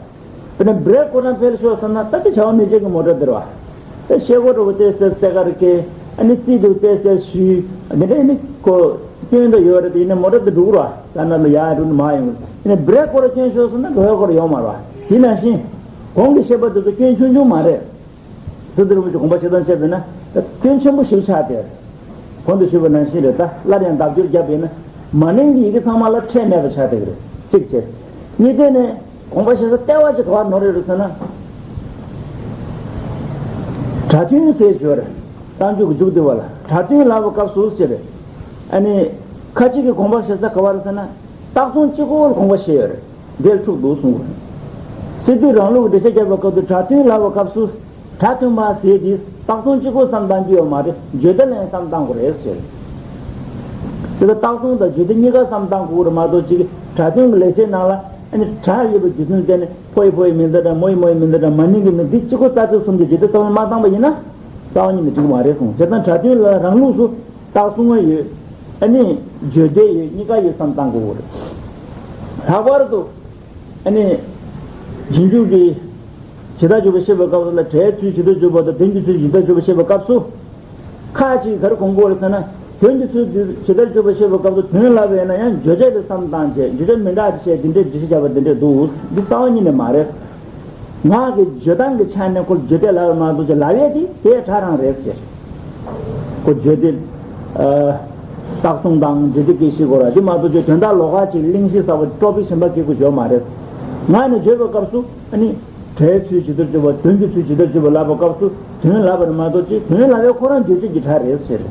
བ། དཔེར་ན་བྷི་རེག་ཁོ་རང་ཕེལ་ཤོར་སོང་ན་ད་ལྟ་བྱ་བ་མི་བྱེད་མཁན་མོ་ཊ་འདི་རེད་བ། ད་ཤེལ་སྒོ་འདྲ་བོ་ཏོག་ཙམ་སེར་དཀར་སྐྱེས། ཨ་ནི་རྩིས་འདུག་ཏོག་ཙམ་ཞུས། འདི་འདྲ་ཡིན་ནི་ཁོ་སྐྱོན་འདྲ་ཡོད་རེད་དེ་ཡིན་ནའི་མོ་ཊ་འདི་འགྲོ་གི་རེད་བ། ད་ནང་ལ་ཡར་འགྲོ་ནི་མར་ཡོང་གི་རེད། ཡིན་ནའི་བྷི་རེག་ཁོ་ར་སྐྱོན་ཤོར་སོང་ན་འགྲོ་ཡ་ཁོ་ར་ཡོང་མ་རེད་བ། དེ་ནང་བཞིན་གོང་གི་བཤད་པ་འདི་ཚོ་སྐྱོན་ཆུང་ཆུང་མ་རེད། སི་ཏུ་རིན་པོ་ཆེ་དགོངས་པ་བཞེས་སྟངས་བྱས་པས་ན་ད་སྐྱོན་ཆེན་པོ་ཞིག་ཆགས་བསྡད་རེད། གོང་དུ་ཞུས་པ་ནང་བཞིན་རེད། ད་སླར་ཡང་ལྡབ་སྐྱོར་བརྒྱབ་པས་ན་མ་ནིང་གི་ཡི་གེ་ཚང་མ་ལ་ཕྲད་མེད་པ་ཆགས་བསྡད་ཀྱི་རེད། གཅིག་བྱས། གཉིས་དེ་ནས་དགོངས་པ་བཞེས་ས་ལྟེ་བ་ཅིག་ག་བར་ནོར་ཡོད་རེད་ཟེར་ན། སྒྲ་མཐུན་ཟེར་བརྗོད་རེད། རྟགས་འཇུག་གི་མཇུག་བསྡུ་བ་ལ་སྒྲ་དོན་ལབ་པའི་སྐབས་སུ་ཟེར། ཨ་ནི་ཁ་ཅིག་གིས་དགོངས་པ་བཞེས་ས་ག་བ་རེད་ཟེར་ན། རྟགས་མཚུངས་གཅིག་པོ་ལ་དགོངས་པ་བཞེས་ཡོད་རེད། འདིར་འཁྲུག་འདུག་གསུངས་པ་རེད། སི་ཏུ་རང་ལུགས་འགྲེལ་བཤད་བརྒྱབ་པའི་སྐབས་སུ་སྒྲ་དོན་ལབ་པའི་སྐབས་སུ། སྒྲ་མཐུན་པ་ཟེར་དེ་རྟགས་མཚུངས་གཅིག་པོ་བསམ་བཏང་རྒྱུ་ཡོད་མ་རེད། བརྗོད་བདེ་ལ་ཡང་བསམ་བཏང་དགོས་རེད་ཟེར། དེ་ལ་རྟགས་མཚུངས་དང་བརྗོད་བདེ་གཉིས་ཀ་བསམ་བཏང་དགོས་རེད་མ་གཏོགས་ཅིག་སྒྲ་དོན་གྱི་ལེགས་བཤད་ནང་ལ་ཨ་ནི་སྒྲ་ཡོད་པའི་རྒྱུ་མཚན་བརྟེན་ནས་ཕོ་ཡི་ཕོ་ཡི་མིང་ཚིག་དང་མོ་ཡི་མོ་ཡི་མིང་ཚིག་དང་མ་ནིང་གི་མིང་ཚིག་གཅིག་པོ་རྩ་ཚིག་གསུམ་གྱི་བརྗོད་བདེ་ཙམ་ལ་མ་བཏང་པ་ཡིན་ན་རྩ་བ་ཉིད་ནས་འགྲིག་མ་རེད་གསུངས། བྱས་ཙང་སྒྲ་དོན་ལ་རང་ལུགས་སུ་རྟགས་མཚུངས་ཡོད། ཨ་ནི་བརྗོད་བདེ་ཡོད། གཉིས་ཀ་ཡོད་བསམ་བཏང་དགོས་རེད། ལྷག་པར་དུ་ཨ་ནི་རྗེས་འཇུག་གི་ཇི་ལྟར་འཇུག་པ་བཤད་པའི་སྐབས་སུ་ལ་སྒྲའི་ཚུལ་ཇི་ལྟར་འཇུག་པ་དང་དོན་གྱི་ཚུལ་ཇི་ལྟར་འཇུག་པ་བཤད་པའི་སྐབས་སུ། ཁ་ཅིག་ག་རེ་དགོངས་ཀྱི་ཡོད་རེད་ཟེར་ན། དོན་གྱི་ཚུལ་དེ་ཇི་ལྟར་འཇུག་པ་བཤད་པའི་སྐབས་སུ་དོན་ལབ་པ་ཡིན་ན་ཡང་བརྗོད་བྱ་དེ་བསམ་བཏང་བྱས་བརྗོད་བྱ་མི་འདྲ་ཅིག་བྱས་དེ་འདྲའི་འགྲེལ་བཤད་བརྒྱབ་པ་དེ་འདྲས་འདུག་འདི་རྩ་བ་ཉིད་ནས་མ་རེད། ངག་གི་བརྗོད་སྟངས་ཀྱི་ཆ་ནས་ཁོ་བརྗོད་བདེ་ལབ་པ་མ་གཏོགས་ཅིག་ལབ་ཡས་དེ་དེ་སྒྲ་རང་རེད་ཟེར། ཁོ་བརྗོད་བདེ། ཨ། རྟགས་མཚུངས་དང་བརྗོད་བདེ་སྐད་བཤད་དགོས་ར་དེ་མ་གཏོགས་ཅིག་དོན་དག་ལོགས་ཀ་ཅིག་གླེང་གཞི་གསར་པ་ཀྲོ་པི་གཞན་པ་སྐད་དགོས་ཡོད་མ་རེད། ངག་ནས་བརྗོད་པའི་སྐབས་སུ་ཨ་ནི། སྒྲའི་ཚུལ་ཇི་ལྟར་བརྗོད་པ་དོན་གྱི་ཚུལ་ཇི་ལྟར་བརྗོད་པ་ལབ་པའི་སྐབས་སུ་དོན་ལབ་པ་རེད་མ་གཏོགས་ཅིག་དོན་ལབ་པའི་ཁོ་རང་རྗོད་བྱེད་ཀྱི་སྒྲ་རེད་ཟེར།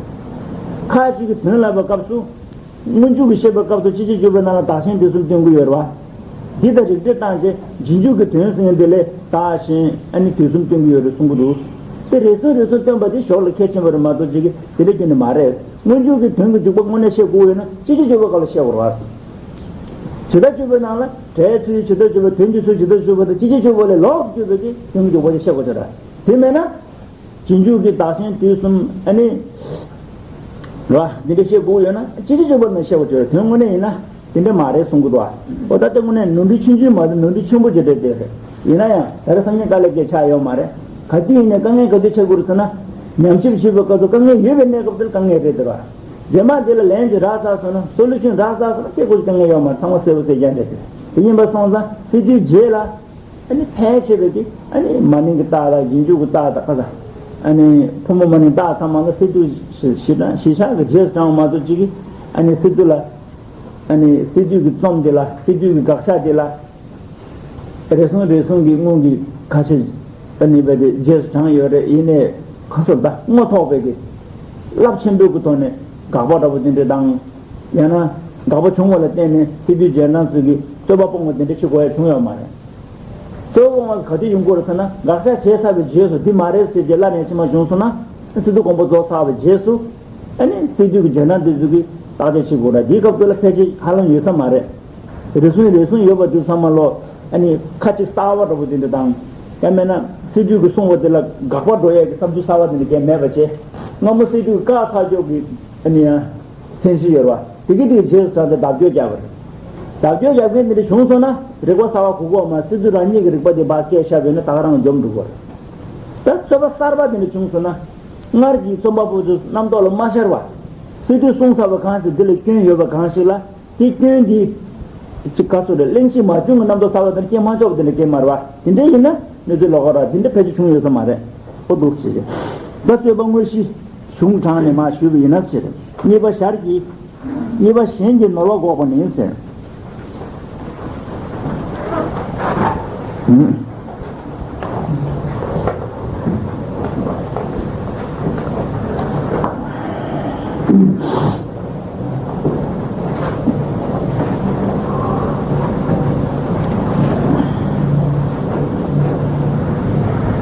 ཁ་ཅིག་གིས་དོན་ལབ་པའི་སྐབས་སུ། སྔོན་འཇུག་གི་བཤད་པའི་སྐབས་སུ་སྤྱི་ཆོས་སྤྱོད་པའི་ནང་ལ་བདག་གཞན་དུས་གསུམ་སྟོན་གྱི་ཡོད་རེད་བ། འདི་ལྟར་རིགས་འགྲེ་བཏང་རྗེས་རྗེས་འཇུག་གི་དོན་ཟེར་མཁན་དེ་ལས་བདག་གཞན་ཨ་ནི་དུས་གསུམ་སྟོན་གྱི་ཡོད་རེད་གསུང་གི་འདུག་དེ་རེ་ཟུང་རེ་ཟུང་སྟོན་པ་དེ་ཞོར་ལ་ཁས་ཕྱིན་པ་རེད་མ་གཏོགས་གཅིག་གིས་དེ་འདྲ་རྒྱུ་ནི་མ་རེད། སྔོན་འཇུག་གི་དོན་གྱི་འཇུག་པ་དངོས་གནས་བཤད་དགོས་ཡོད་ན་སྤྱི་ཆོས་སྤྱོད་པའི་སྐབས་ལ་བཤད་དགོས་རེད་བ། ཇི་ལྟར་འཇུག་པའི་ནང་ལ་སྒྲའི་ཚུལ་ཇི་ལྟར་འཇུག་པ་དོན་གྱི་ཚུལ་ཇི་ལྟར་འཇུག་པ་དང་སྤྱི་ཆོས་སྤྱོད་པ་ལས་ལོགས་སུ་གྱུར་པའི་དེ་དོན་གྱི་འཇུག་པ་དེ་བཤད་དགོས་ཀྱི་རེད། དེ་མེད་ན། རྗེས་འཇུག་གི་བདག་གཞན་དུས་གསུམ་ཨ་ནི། ར། འདི་འདྲ་བཤད་དགོས་ཡོད་ན་སྤྱི་ཆོས་སྤྱོད་པ་ནས་བཤད་དགོས་ཀྱི་རེད། དོན་དངོས་གནས་ཡིན་ན་དེ་འདྲ་མ་རེད་གསུང་གི་འདུག་ཨ། འོ་ད་ལྟ་དངོས་གནས་ནོར་འཁྲུལ་ཆུང་ཆུང་མ་རེད། ནོར་འཁྲུལ་ཆེན་པོ་ཅིག་རེད་དེ་རེད། ཡིན་ན་ཡང་ད་རེས་སང་ཉིན་དཀའ་ལས་སྐྱེལ་ཆགས་ཡོད་མ་རེད། ག་དུས་ཡིན་ནའི་དཀའ་ངལ་ག་དུས་ཆགས་དགོས་རེད་ཟེར་ན། ཉམས་ཞིབ་ཞུས་པའི་སྐབས་སུ་དཀའ་ངལ་ཡོད་པའི་གནས་སྐབས་དེར་དཀའ་ངལ་རེད་དེ་ར། རྗེས་མ་དེ་ལ་ལན་ཅིག་རག་ཚར་སོང་ན་སོ་ལུ་ཤན་རག་ཚར་སོང་ན་སྐྱེ་དགོས་ཀྱི་དཀའ་ངལ་ཡོད་མ་རེད། ཚང་མ་གསལ་པོ་གསལ་རྐྱང་རེད་དེ། དེ་ཡིན་པ་སོང་ཙང་སི་ཏུའི་རྗེས་ལ། ཨ་ནི་ཕལ་ཆེ་བས་དེ་ཨ་ནི་མ་ནིང་གི་རྟགས་དང་རྗེས་འཇུག་གི་རྟགས་དང་ཁ་ས། ཨ་ནི་ཕོ་མོ་མ་ནིང་རྟགས་ཚང་མ་ལ་སི་ཏུ་ཞེས་ཞེས་དང་ཞེས་བྱ་གི་རྗེས་སུ་འབྲང་བ་མ་གཏོགས་གཅིག་གིས་ཨ་ནི་སི་ཏུ་ལ། ཨ་ནི་སི་ཏུ་གི་རྩོམ་དེ་ལ་སི་ཏུ་གི་དགག་བྱ་དེ་ལ། རེ་ཟུང་རེ་ཟུང་གི་སྔོན་གྱི་ཁ་ཤས་ཨ་ནི་བས་དེ་རྗེས་སུ་འབྲང་ཡོད་རེད། ཡིན་ནའི་ཁ་སོ་ད་དངོས་ཐོག་བས་དེ་རླབས་ཆེན་པོའི་གི་ཐོག་ནས་དགག་པ་འདྲ་པོ་དེ་འདྲ་དང་། ཡང་ན་དགག་པ་བྱུང་བ་ལ་བརྟེན་ནས་སི་ཏུ་རྗེས་འབྲང་ཚོས་ཀྱི་རྩོད་པ་སྤོང་བ་དེ་འདྲ་བྱེད་དགོས་ཡ་བྱུང་ཡོད་མ་རེད། གཙོ་བོ་ང་ག་དུས་ཡོང་དགོས་རེད་ཟེར་ན། དགག་བྱ་བྱས་ཚར་བའི་རྗེས་སུ་འདི་མ་རེད་ཟེར་གྱི་བླ་ནས་ཕྱི་མ་བྱུང་སོང་ན། སི་ཏུ་དགོངས་པ་རྫོགས་ཚར་བའི་རྗེས་སུ། ཨ་ནི་སི་ཏུ་གི་རྗེས་འབྲང་དེ་ཚོ་གིས་བརྟག་དཔྱད་བྱེད་དགོས་རེད། འདིའི་སྐབས་དེ་ལ་ཕལ་ཆེར་ཧ་ལམ་ཡོད་ས་མ་རེད། རེ་ཟུང་རེ་ཟུང་ཡོད་པ་དུས་ཚང་མ་ལོ། ཨ་ནི་ཁ་ཅིག་གསར་བ་འདྲ་པོ་དེ་འདྲ་དང་། ཡང་མིན་ན་སི་ཏུ་གི་གསུང་བ་དེ་ལ་དགག་པ་འགྲོ་ཡས་ཀྱི་བསམ་ཚུལ་གསར་བ་དེ་འདྲ་གས་མེད་པ་བྱས། སྔ་མོ་སི་ཏུ་གི་བཀག་ཚར་ཕྱོགས་ཀྱི་ཨ་ནི་ཡང་། མཚན་གཞི་ཡོད་རེད་བ། དེ་གི་དེའི་རྗེས་སུ་ད་ལྟ་བརྡབ་སྐྱོར་རྒྱག་པ་རེད། བརྡབ་སྐྱོར་རྒྱག་མཁན་དེ་འདྲ་བྱུང་སོང་ན་རིགས་པ་གསར་བ་གོ་དགོས་མ་རེད། སི་ཏུ་རང་ཉིད་ཀྱི་རིགས་པ་དེ་ཕར་སྐད་བཤད་པས་ན་ད་ག་རང་འཇོམས་འགྲོ་གི་རེད། ད་རྩོད་པ་གསར་པ་དེ་འདྲ་བྱུང་སོང་ན། སྔར་གྱི་རྩོམ་པ་པོ་ཚོའི་རྣམ་རྟོག་ལ་མ་ཤར་བ། སི་ཏུས་གསུངས་ཚར་བ་གང་ཞིག་འདི་ལ་སྐྱོན་ཡོད་པ་གང་ཞིག་ལ་དེ་སྐྱོན་འདི། ཅིག་ག་ཚོད་རེད། གླེང་གཞི་མ་བྱུང་གི་རྣམ་རྟོག་གསར་པ་དེ་འདྲ་སྐྱེ་མ་ཆོག་པ་དེ་འདྲ་སྐྱེ་མ་རེད་བ། དེ་འདྲ་ཡིན་ན། གནས་ཚུལ་ལོགས་ཀ་ར་དེ་འདྲ་ཕལ་ཆེར་བྱུང་ཡོད་ས་མ་རེད། ཨོ་འདུག་ཞེས་བྱས། ད་རྩོད་པ་དངོས་གཞི་གཞུང་དྲངས་ནས་མར་ཞུས་པ་ཡིན་ན་ཟེར། གཉིས་པ་ཞར་གྱི། གཉིས་པ་གཞན་གྱིས་ནོར་བ་འགོག་པ་ནི་ཟེར།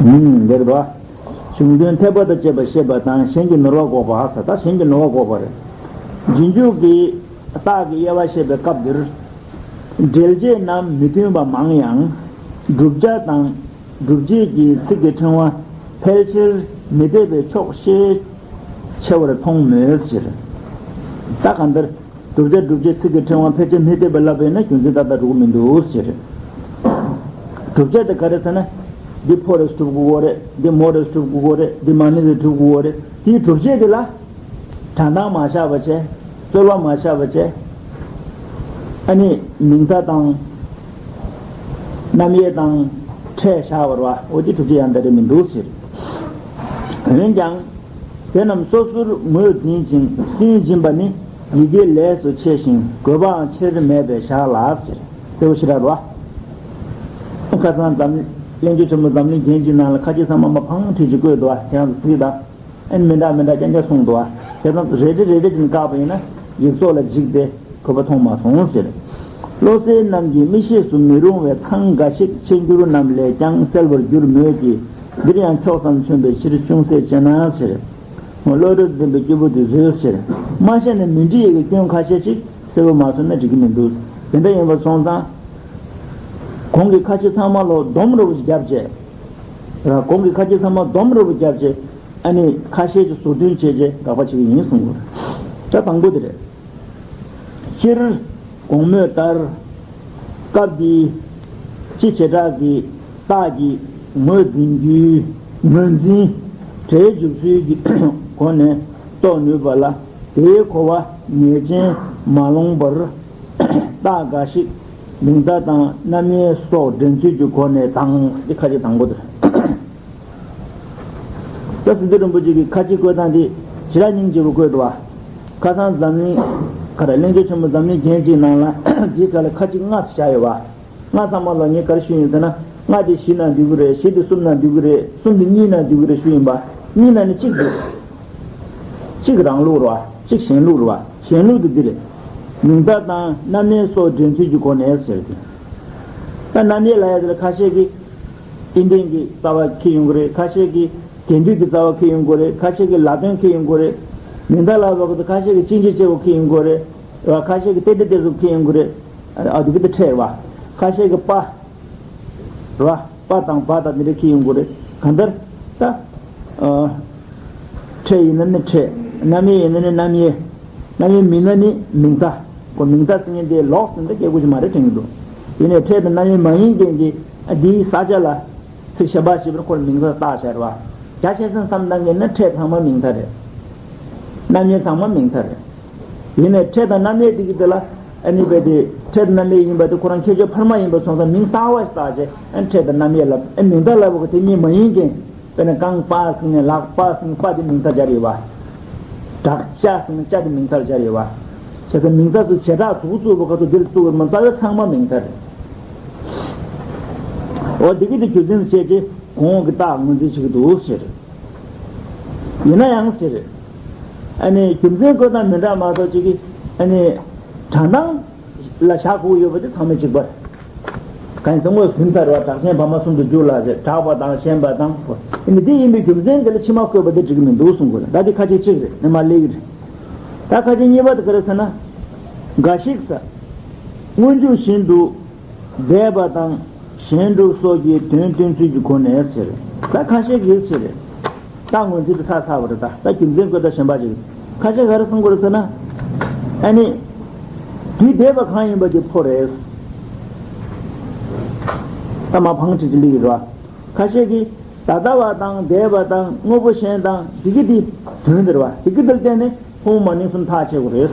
ཨུམ། འདིར་བ། གཞུང་དོན་འཐད་པ་དང་བཅས་པ་བཤད་པ་དང་གཞན་གྱི་ནོར་བ་འགོག་པ། ས་ད་གཞན་གྱི་ནོར་བ་འགོག་པ་རེད། རྗེས་འཇུག་གི་རྟགས་ཀྱི་དབྱེ་བ་བཤད་པའི་སྐབས་འདིར། འགྲེལ་བྱེད་རྣམས་མི་མཐུན་པ་མང་ཡང་། བསྒྲུབ་བྱ་དང་བསྒྲུབ་བྱེད་ཀྱི་ཚིག་གི་ཕྲེང་བ་ཕལ་ཆེར་མི་འཐད་པའི་ཕྱོགས་ཤས་ཆེ་བར་མཐོང་མོད་ཟེར། ད་གང་ལྟར། བསྒྲུབ་བྱ་བསྒྲུབ་བྱེད་ཚིག་གི་ཕྲེང་བ་ཕལ་ཆེར་མི་འཐད་པ་ལབ་པ་ཡིན་ན་རྒྱུ་མཚན་ཏག་ཏག་འགྲོ་གི་མི་འདུག་ཟེར། བསྒྲུབ་བྱ་དེ་ག་རེ་ཟེར་ན། འདི་ཕོ་རེད་སྒྲུབ་དགོས་རེད། འདི་མོ་རེད་སྒྲུབ་དགོས་རེད། འདི་མ་ནིང་རེད་སྒྲུབ་དགོས་རེད། དེའི་བསྒྲུབ་བྱ་དེ་ལ་སྒྲ་གདངས་མ་བཞག་པ་བྱས། རྩོལ་བ་མ་བཞག་པ་བྱས། ཨ་ནི་མིང་མཐའ་དང་རྣམ་དབྱེ་དང་ཕྲད་བཞག་པ་རེད་བ། འོ་དེ་བསྒྲུབ་བྱ་ཡང་དེ་འདྲ་མི་འདུག་ཟེར། འོན་ཀྱང་། དེ་རྣམས་སོ་སོར་ངོས་འཛིན་ཅིང་སུན་འབྱིན་པ་ནི་ཡི་གེ་ལས་སུ་ཆེ་ཞིང་དགོས་པའང་ཆེར་མེད་པས་བཞག་ལ་ཟེར། གསལ་པོ་ཞེ་དྲག་རེད་བ། ཁ་སང་འཛམ་གླིང་གླེང་བརྗོད་ཆེན་མོ་འཛམ་གླིང་རྒྱན་གྱི་ནང་ལ་ཁ་ཅིག་ཚང་མ་མ་ཕང་ཁྲིད་ཅིག་བཀོད་འདུག་བ། དེ་ཡང་གཟིགས་དང་། ཨན་མི་འདྲ་མི་འདྲ་རྐྱང་རྐྱང་གསུངས་འདུག་བ། བྱས་ཙང་རེ་རེ་རེ་རེ་བཞིན་བཀག་པ་ཡིན་ན་ཡིག་ཚོགས་ལ་འཇིགས་ཏེ་གོ་བ་མཐོང་མ་སོང་ཟེར། བློ་གསལ་རྣམས་ཀྱིས་མིག་ཤེས་སུ་མི་རུང་བའི་ཚང་འགའ་ཞིག་འཆད་འགྱུར་རྣམས་ལས་ཀྱང་གསལ་བར་འགྱུར་མོད་ཀྱི། འདིར་ཡང་ཕྱོགས་ཙམ་མཚོན་པའི་ཕྱིར་ཅུང་ཟད་དཔྱད་ན་ཟེར། བློ་གྲོས་ལྡན་པའི་སྐྱེས་བུ་དེ་ཚོས་ཟེར། མ་ཤེས་ན་མི་འདྲི་ཡི་གི་སྐྱོན་ཁ་ཤས་ཤིག་གསལ་བོ་མ་མཐོང་ན་འགྲིག་གི་མི་འདུག་དེ་འདྲ་ཡིན་པ་སོང་ཙང་། གོང་གི་ཁ་ཆེ་ཚང་མ་ལོ་སྡོམ་རོབ་བརྒྱབ་བྱས། ར་གོང་གི་ཁ་ཆེ་ཚང་མ་སྡོམ་རོབ་བརྒྱབ་བྱས། ཨ་ནི་ཁ་ཤས་ཀྱི་ཟུར་འདོན་བྱས་རྗེས་དགག་པ་བྱེད་ཀྱི་ཡིན་གསུང་དགོས། ད་དང་པོ་དེ་རེད། སྤྱིར་གོང་སྨོས་ལྟར། སྐབས་འདིའི་སྤྱི་བྱེ་བྲག་གི་རྟགས་ཀྱི་ངོས་འཛིན་རྒྱུའི་ངོས་འཛིན་གྲས་འཇུག་ཚུལ་གྱི་སྒོ་ནས་རྟོགས་ནུས་པ་ལ། དེའི་གོ་བ་ངེས་ཅན་མ་ལོངས་པར། རྟགས་འགའ་ཞིག་མིང་མཐའ་དང་རྣམ་དབྱེ་སོགས་འདྲེན་ཚུལ་གྱི་སྒོ་ནས་དང་། ཁ་ཆེ་དང་པོ་དེ་རེད། ད་སྲིད་རྩེ་རིན་པོ་ཆེ་གིས་ཁ་ཆེ་བཀོད་སྟངས་དེ་ཞེ་དྲག་སྙིང་རྗེ་པོ་བཀོད་འདུག་བ། ཁ་སང་འཛམ་གླིང་ག་རེ་གླེང་བརྗོད་ཆེན་མོ་འཛམ་གླིང་རྒྱན་གཅིག་ནང་ལ་འདིའི་སྒང་ལ་ཁ་ཆེ་ལྔ་བཞག་ཡོད་བ། ལྔ་ཚང་མ་ལ་ངས་ག་རེ་ཞུས་ཡིན་ཟེར་ན། ལྔ་དེ་བཞི་ན་འདུས་ཀྱི་རེད། བཞི་དེ་གསུམ་ན་འདུས་ཀྱི་རེད། གསུམ་དེ་གཉིས་ན་འདུས་ཀྱི་རེད་ཞུས་ཡིན་པ། གཉིས་ན་ནི་གཅིག་འདུག་གཅིག་རང་ལུགས་རེད་བ། གཅིག་གཞན་ལུགས་རེད་བ། གཞན་ལུགས་དེ་འདི་རེད། མིང་མཐའ་དང་རྣམ་དབྱེ་སོགས་འདྲེན་ཚུལ་གྱི་སྒོ་ནས་ཟེར་ཏེ། ད་རྣམ་དབྱེ་ལབ་ཡ་དེ་ལ་ཁ་ཤས་ཀྱིས་ཨིན་ཏིང་གི་རྩ་བ་འཁྱེར་ཡོང་གི་རེད། ཁ་ཤས་ཀྱིས་དེང་དུས་ཀྱི་རྩ་བ་འཁྱེར་ཡོང་གི་རེད། ཁ་ཤས་ཀྱིས་ལ་དོན་འཁྱེར་ཡོང་གི་རེད། མིང་མཐའ་ལ་བབ་ཀྱི་ཁ་ཤས་ཀྱིས་ཅིང་ཅི་ཅེ་བོ་འཁྱེར་ཡོང་གི་རེད། རེད་བ། ཁ་ཤས་ཀྱིས་ཏེ་ཏེ་ཏེ་ཟུག་འཁྱེར་ཡོང་གི་རེད། ཨ་དེ་གི་དེ་ཕྲད་རེད་བ། ཁ་ཤས་ཀྱིས་པ། རེད་བ། པ་དང་བ་དང་འདི་འདྲ་འཁྱེར་ཡོང་གི་རེད། གང་ལྟར་ད། ཨ། ཕྲད་ཡིན་ན་ནི་ཕྲད། རྣམ་དབྱེ་ཡིན་ན་ནི་རྣམ་དབྱེ། རྣམ་དབྱེ་མིན་ན་ནི་མིང་མཐའ། ཁོ་མིང་མཐའ་ཟེར་མཁན་དེ་ལོགས་ཟིན་ད་སྐད་ཆ་མ་རེད་དྲན་གྱི་འདུག་ཡིན་ནའི་ཕྲད་དང་རྣམ་དབྱེ་མ་ཡིན་མཁན་གྱི་ཨ་འདིའི་ས་ཆ་ལ་ཚིག་ཞིབ་པ་ཞིག་ཁོར་མིང་མཐའ་བཏགས་བྱས་རེད་བ། རྒྱ་ཆེ་སེམས་བསམ་བཏང་མཁན་ནི་ཕྲད་ཚང་མ་མིང་མཐའ་རེད། རྣམ་དབྱེ་ཚང་མ་མིང་མཐའ་རེད། ཡིན་ནའི་ཕྲད་དང་རྣམ་དབྱེ་དེ་གི་དེ་ལ་ཨ་ནི་རྦད་དེ་ཕྲད་དང་རྣམ་དབྱེ་ཡིན་པ་དེ་ཁོ་རང་ཁྱད་ཆོས་འཕར་མ་ཡིན་པ་སོང་ཙང་མིང་གསར་བ་ཞིག་བཏགས་རྗེས་ཨ་ནི་ཕྲད་དང་རྣམ་དབྱེ་ལབ། ཨ་མིང་མཐའ་ལབ་པ་དེ་གཉིས་མ་ཡིན་མཁན། དཔེར་ན་རྐང་པ་ཟེར་ནས་ལག་པ་ཟེར་ནས་པ་དེ་མིང་མཐའ་སྦྱར་ཡོད་པ། བྲག་ཅ་ཟེར་ནས་ཅ་དེ་མིང་མཐའ་སྦྱར་ཡོད་པ། བྱས་ཙང་མིང་མཐའ་ཚོ་བྱེ་བྲག་དུ་བཙུགས་པ་ཁ་ཚོ་འདིར་བཙུགས་པ་མ་རྩ་བའི་ཚང་མ་མིང་མཐའ་རེད། འོ་དེ་གི་དེ་རྒྱུ་མཚན་བྱས་རྗེས་གོང་འོག་གི་རྟགས་ངོས་འཛིན་བྱེད་ཀྱི་འདུག་ཟེར། ཡིན་ན་ཡང་ཟེར། ཨ་ནི་རྒྱུ་མཚན་བཀོད་སྟངས་མི་འདྲ་མ་གཏོགས་གཅིག་གིས་ཨ་ནི་སྒྲ་གདངས་ལ་བཞག་དགོས་ཡོད་པ་དེ་ཚང་མས་གཅིག་པ། གང་ཡིན་ཟེར་ན་དངོས་སུ་ཟིན་ཚར་བ། དྲག་ཞན་བར་མ་གསུམ་དུ་འཇུག་ལ་ཟེར། དྲག་པ་དང་ཞན་པ་དང་། ཨ་ནི་འདི་ཡིན་པའི་རྒྱུ་མཚན་དེ་ལ་ཕྱི་མ་བཀོད་པ་དེ་འགྲིག་གི་མི་འདུག་གསུང་དགོས་ལ། ད་དེ་ཁ་ཆེ་གཅིག་རེད། ནི་མ་ལེགས་རེད། ད་ཁ་ཆེ་གཉིས་པ་དེ་ག་རེ་ཟེར་ན། འགའ་ཞིག་ཟེར། སྔོན་འཇུག་བཞིན་དུ། འདས་པ་དང་གཞན་སྒྲུབ་སོགས་ཀྱི་དོན་སྟོན་ཚུལ་གྱི་སྒོ་ནས་ཟེར། ད་ཁ་ཤས་ཀྱིས་ཟེར། རྟགས་ངོས་འཛིན་དེ་ཚར་ཚར་བ་རེད། ད་ད་རྒྱུ་མཚན་བཀོད་ལྟ་གཞན་པ་ཅིག་ཁ་ཤས་ག་རེ་གསུང་གི་རེད་ཟེར་ན། ཨ་ནི། དུས་འདས་པ་གང་ཡིན་པ་དེ་ཕོ་རེད། ད་མ་ཕང་ཁྲིད་ཅིག་ལི་ཡོད་རེད་བ། ཁ་ཤས་ཀྱིས་ད་ལྟ་བ་དང་འདས་པ་དང་དངོས་པོ་གཞན་དང་དེ་གི་དེ་དོན་དེ་རེད་བ། དེ་གི་དེ་ལ་བརྟེན་ནས་ཕོ་མོ་མ་ནིང་གསུམ་ཐག་བཅད་དགོས་རེད་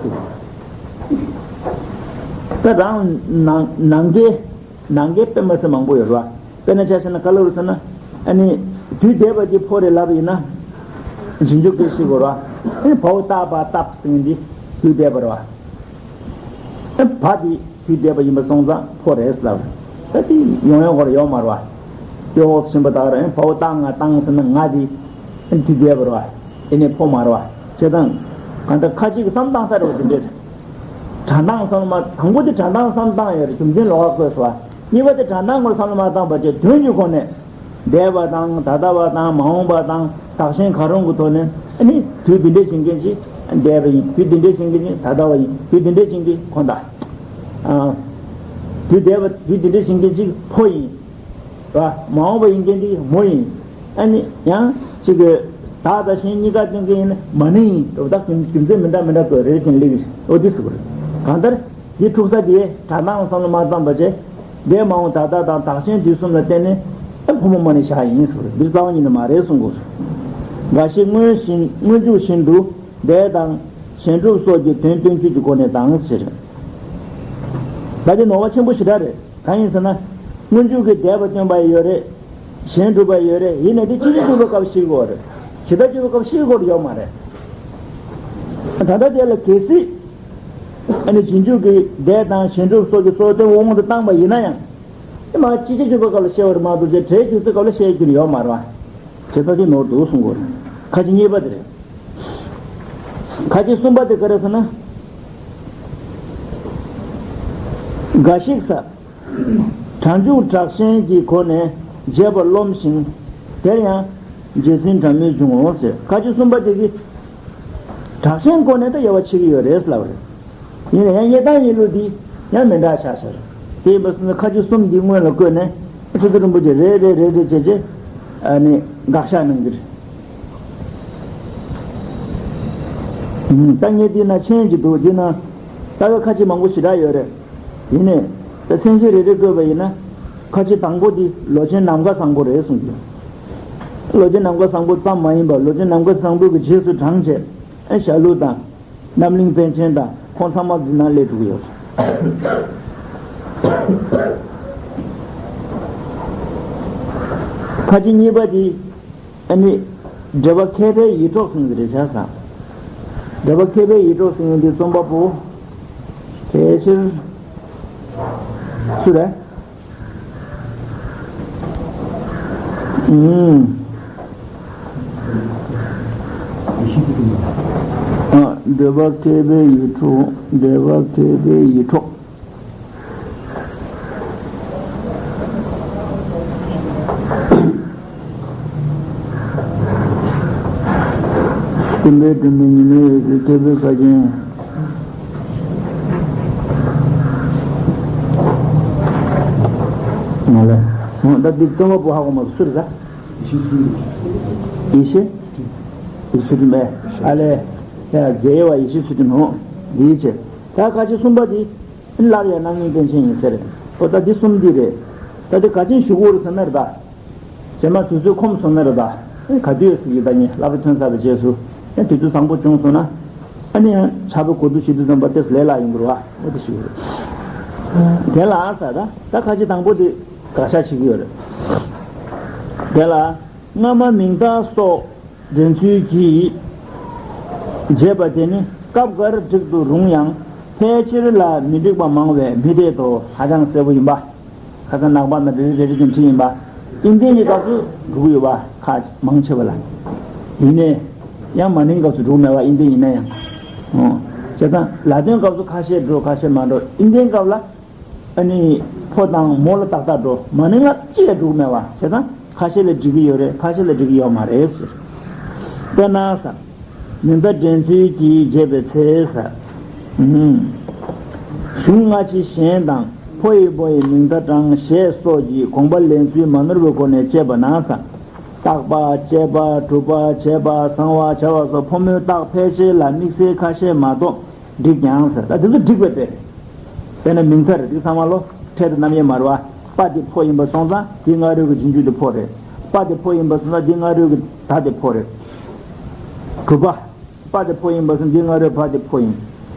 ཟེར། ད་རང་ནང་ནང་གི་ནང་གི་དཔེ་མ་སྲིད་མང་པོ་ཡོད་རེད་བ། དཔེར་ན་ཆ་བཞག་ན་ག་ལ་རུ་ཟེར་ན། ཨ་ནི། དུས་འདས་པ་ཀྱི་ཕོ་རེ་ལབ་ཡིན་ན། རྗེས་འཇུག་གི་ཤི་གོ་ར། ཨ་ནི་བའོ་ཏ་བ་ཏབ་ཟེར་འདི་དུས་འདས་པ་རེད་བ། ཨ་བ་དེ་དུས་འདས་པ་ཡིན་པ་སོང་ཙང་ཕོ་རེད་ལབ། ད་དེ་ཡོང་ཡོང་གོ་ར་ཡོང་མ་རེད་བ། ཡོ་ཟིན་པ་དག་ར། ཨ་བའོ་ཏ་ང་ཏང་ཟེར་ན་ང་དེ་དུས་འདས་པ་རེད་བ། ཨ་ནི་ཕོ་མ་རེད་བ། བྱས་ཙང་། གང་ལྟར་ཁ་ཅིག་གི་བསམ་སྟངས་གསར་བ་དེ་འདྲས། སྒྲ་གདངས་བསམ་བློ་མ། དང་པོ་དེ་སྒྲ་གདངས་བསམ་སྟངས་ཡོད་རེད། རྒྱུ་མཚན་ལོགས་ཀ་བཀོད་སོང་བ། གཉིས་པ་དེ་སྒྲ་གདངས་སྐོར་བསམ་བློ་མ་བཏང་བར་བྱས་དོན་གྱི་སྒོ་ནས། འདས་པ་དང་ད་ལྟ་བ་དང་མ་འོངས་པ་དང་དག་ཞན་གང་རུང་གི་ཐོག་ནས་ཨ་ནི་དུས་འདི་འདྲས་ཞིག་མཁན་ཅིག་འདས་པ་ཡིན། དུས་འདི་འདྲས་ཞིག་མཁན་ཅིག་ད་ལྟ་བ་ཡིན། དུས་འདི་འདྲས་ཞིག་མཁན་ཅིག་ཁོ་ད། ཨ། དུས་འདས་པ། དུས་འདི་འདྲས་ཞིག་མཁན་ཅིག་ཕོ་ཡིན། ར། མ་འོངས་པ་ཡིན་མཁན་དེ་མོ་ཡིན། ཨ་ནི་ཡང་ཅིག་གི་བདག་དང་གཞན་གཉིས་ཀ་སྟོན་མཁན་ཡིན་ན་མ་ནིང་ཡིན། རོ་བདག་རྒྱུ་རྒྱུ་མཚན་མི་འདྲ་མི་འདྲ་དགོས་རེད་ཀྱང་ལེགས་ཀྱི་འོ་དེ་ཟེར་དགོས་རེད། གང་ལྟར་འདི་འཁྲུག་ས་དེ་སྒྲ་གདངས་བསམ་བློ་མ་བཏང་བ་བྱས། འདས་མ་འོངས་ད་ལྟ་དང་དག་ཞན་དུས་གསུམ་ལ་བརྟེན་ནས་ཨ་ཕོ་མོ་མ་ནིང་བཞག་ཡིན་ཟེར་དགོས་རེད། འདིར་རྩ་བ་ཉིད་ནས་མ་རེད་གསུང་དགོས་རེད། འགའ་ཞིག་སྔོན་བཞིན་སྔོན་འཇུག་བཞིན་དུ་འདས་དང་གཞན་སྒྲུབ་སོགས་ཀྱི་དོན་སྟོན་ཚུལ་གྱི་སྒོ་ནས་དང་ཟེར། ད་དེ་ནོར་བ་ཆེན་པོ་ཞེ་དྲག་རེད། གང་ཡིན་ཟེར་ན། སྔོན་འཇུག་གི་འདས་པ་སྟོན་པ་ཡོད་རེད། གཞན་སྒྲུབ་པ་ཡོད་རེད། ཡིན་ནའི་དེ་སྤྱི་ལྡོག་སྒྲུབ་པའི་སྐབས་ཤེས་དགོས་རེད། ཇི་ལྟར་སྒྲུབ་པའི་སྐབས་ཤེས་དགོས་ཡོད་མ་རེད། ད་ལྟ་དེ་ལ་གལ་སྲིད། ཨ་ནི་རྗེས་འཇུག་གི་འདས་དང་གཞན་སྒྲུབ་སོགས་ཀྱི་སྲོལ་དེ་དབང་དུ་བཏང་པ་ཡིན་ན་ཡང་། དེ་མ་སྤྱི་ཆ་སྒྲུབ་པའི་སྐབས་ལ་ཤེས་པ་རེད་མ་གཏོགས་ཅིག་གྲས་འཇུག་སའི་སྐབས་ལ་ཤེས་རྒྱུ་ཡོད་མ་རེད་བ། བྱས་ཙང་དེ་ནོར་འདུག་གསུང་དགོས་རེད། ཁ་ཅིག་གཉིས་པ་དེ་རེད། ཁ་ཅིག་གསུམ་པ་དེ་ག་རེ་ཟེར་ན། འགའ་ཞིག་ས། དྲང་འཇུག་དྲག་ཞན་གྱི་སྒོ་ནས་བྱས་པ་རློམ་ཞིང་། དེར་ཡང་རྗེ་བཙུན་དྲང་མོས་འབྱུང་ངོ་ཟེར། ཁ་ཅིག་གསུམ་པ་དེ་གིས་དྲག་ཞན་སྒོ་ནས་ད་དབྱེ་བ་ཕྱེ་གི་ཡོད་རེད་ལབ་རེད། ཡིན་ན་ཡང་དབྱེ་སྟངས་ཡིན་ལུགས་འདི་ཡང་མི་འདྲ་ཆགས་ཤག་དེ་ཡིན་པ་སོང་ཙང་ཁ་ཅིག་གསུམ་འདི་སྔོན་ལ་བཀོད་ནས་ཚུལ་ཁྲིམས་རིན་པོ་ཆེ་རེ་རེ་རེ་རེ་བྱས་བྱས་ཨ་ནི་དགག་བཞག་གནང་གི་རེད། ད་ངས་འདི་ན་མཆན་གྱི་འདུག་འདི་ན་ལྟ་བའི་ཁ་ཆེ་མང་པོ་ཞེ་དྲག་ཡོད་རེད། ཡིན་ནའི་ད་མཚན་གཞི་རེ་རེ་བཀོད་པ་ཡིན་ན། ཁ་ཆེ་དང་པོ་འདི་ལོ་ཆེན་ནམ་མཁའ་བཟང་པོ་རེད་གསུངས་ཀྱི། ལོ་ཆེན་ནམ་མཁའ་བཟང་པོ་ཙམ་མ་ཡིན་པར་ལོ་ཆེན་ནམ་མཁའ་བཟང་པོ་གི་རྗེས་སུ་འབྲངས་བྱས་ཨ་ཞྭ་ལུ་དང་རྣམ་གླིང་པཎ་ཆེན་དང་ཁོང་ཚང་མ་འདི་ན་སླེབས་འགྲོ་གི་ཡོད། ཁ་ཆེ་གཉིས་པ་འདི། ཨ་ནི། འགྲེལ་པ་མཁས་པའི་ཡིད་འཕྲོག་ཟེར་གྱི་རེད་བྱ་ས། འགྲེལ་པ་མཁས་པའི་ཡིད་འཕྲོག་ཟེར་མཁན་འདི་རྩོམ་པ་པོ། ཕལ་ཆེར། སུ་རེད། ཨུམ། ཨ། འགྲེལ་པ་མཁས་པའི་ཡིད་འཕྲོག་འགྲེལ་པ་མཁས་པའི་ཡིད་འཕྲོག་སྟོན་པའི་སྒྲོན་མེ་ཉི་མའི་འོད་ཟེར་མཁས་པའི་ཁ་རྒྱན། ང་ལ། ད་འདི་རྩོམ་པ་པོ་ཧ་གོ་མ་སུ་རེད་ད། ཡེ་ཤེས། ཡེ་ཤེས་ཚུལ་ཁྲིམས་པས། ཨ་ལས། ཡ་རྒྱལ་བ་ཡེ་ཤེས་ཚུལ་ཁྲིམས་ཧོ། འདིའི་ཆེ། ད་ཁ་ཆེ་གསུམ་པ་འདི། སླར་ཡང་རྣམ་གླིང་པཎ་ཆེན་ཡིན་ཟེར། ཨོ་ད་འདི་གསུམ་འདི་རེད། ད་འདི་ག་ཅན་ཞུ་དགོས་རེད་ཟེར་ན་རེད་ད། རྗེས་མ་དུས་ཚོད་ཁོམ་སོང་ན་རེད་ད། ག་དུས་ཟེར་གྱི་ད་ངས་བསླབ་པ་ཐོན་ཚར་བའི་རྗེས་སུ། ཡང་དུས་ཚོད་བཟང་པོ་བྱུང་སོང་ན། ཨ་ནི་ཡང་ཕྱག་དཔེ་གོ་བསྡུར་ཞུ་དུས་ཙམ་པ་ཏེས་ལས་སླ་ཡོང་གི་རེད་བ། ཨོ་དེ་ཞུ་གི་རེད། དེ་ལ་ཨ་ས་ད་ད་ཁ་ཆེ་དང་པོ་དེ་དགག་བཞག་བྱེད་ཀྱི་ཡོད་རེད། དེ་ལ་སྔ་མ་མིང་བཏགས་སོགས། འདྲེན་ཚུལ་གྱིས་བྱས་པ་དེ་ནི་སྐབས་འགར་འགྲིག་ཏུ་རུང་ཡང་ཕལ་ཆེར་ལ་མི་འགྲིག་པ་མང་བས་མི་འཐད་དོ། ཧ་ཅང་གསལ་པོ་ཡིན་པ། ཁ་སང་ནག་པ་ན་རེ་རེ་རེ་རེ་ཅན་ཁྲིད་ཡིན་པ། ཨིན་ལྡན་གྱི་སྐབས་སུ་འགྲིག་ཡོད་པ་ཁ་མང་ཆེ་བ་ལ། ཡིན་ནའི་ཡང་མ་ནིང་སྐབས་སུ་འགྲིག་མེད་པ་ཨིན་ལྡན་ཡིན་ན་ཡང་། ཨོ། བྱས་ཙང་ལ་དོན་སྐབས་སུ་ཁ་ཤས་འགྲོ་ཁ་ཤས་མ་འགྲོ། ཨིན་ལྡན་སྐབས་ལ། ཨ་ནི་ཕོ་དང་མོ་ལ་ཏག་ཏག་འགྲོ། མ་ནིང་ལ་ཅི་ཡང་འགྲིག་མེད་པ་བྱས་ཙང་ཁ་ཤས་ལ་འགྲིག་གི་ཡོད་རེད། ཁ་ཤས་ལ་འགྲིག་གི་ཡོད་མ་རེད་ཟེར། དཔེར་ན་ས། མིང་བརྡ་འདྲེན་ཚུལ་གྱིས་བྱས་པའི་ཚེ་ས། ཨུམ། གཞུང་སྔ་ཕྱི་གཞན་དང་ཕོ་ཡི་བུ་ཡི་མིང་བརྡ་དྲངས་ཞེས་སོགས་ཀྱི་དགོངས་པ་ལེན་ཚུལ་མ་ནོར་བའི་སྒོ་ནས་དཔྱད་པ་ན་ས། བརྟག་པ། དཔྱད་པ། གྲུབ་པ། བྱས་པ། གསང་བ། བྱ་བ་སོགས་ཕོ་མོའི་རྟགས་ཕལ་ཆེར་ལ་དམིགས་བསལ་ཁ་ཤས་མ་གཏོགས། འགྲིག་ཀྱང་ཟེར། ད་དེ་ཚོ་འགྲིག་པའི་དཔེ་རེད། དཔེར་ན་མིང་མཐའ་རེད། འདི་ཚང་མ་ལོ་འཕྲལ་དུ་རྣམ་དབྱེ་མ་རེད་བ། པ་དེ་ཕོ་ཡིན་པ་སོང་ཙང་དེའི་སྔ་རོལ་གྱི་རྗེས་འཇུག་དེ་ཕོ་རེད། པ་དེ་ཕོ་ཡིན་པ་སོང་ཙང་དེའི་སྔ་རོལ་གྱི་ད་དེ་ཕོ་རེད། གྲུབ་པ། པ་དེ་ཕོ་ཡིན་པ་སོང་དེའི་སྔ་རོལ་བ་དེ་ཕོ་ཡིན།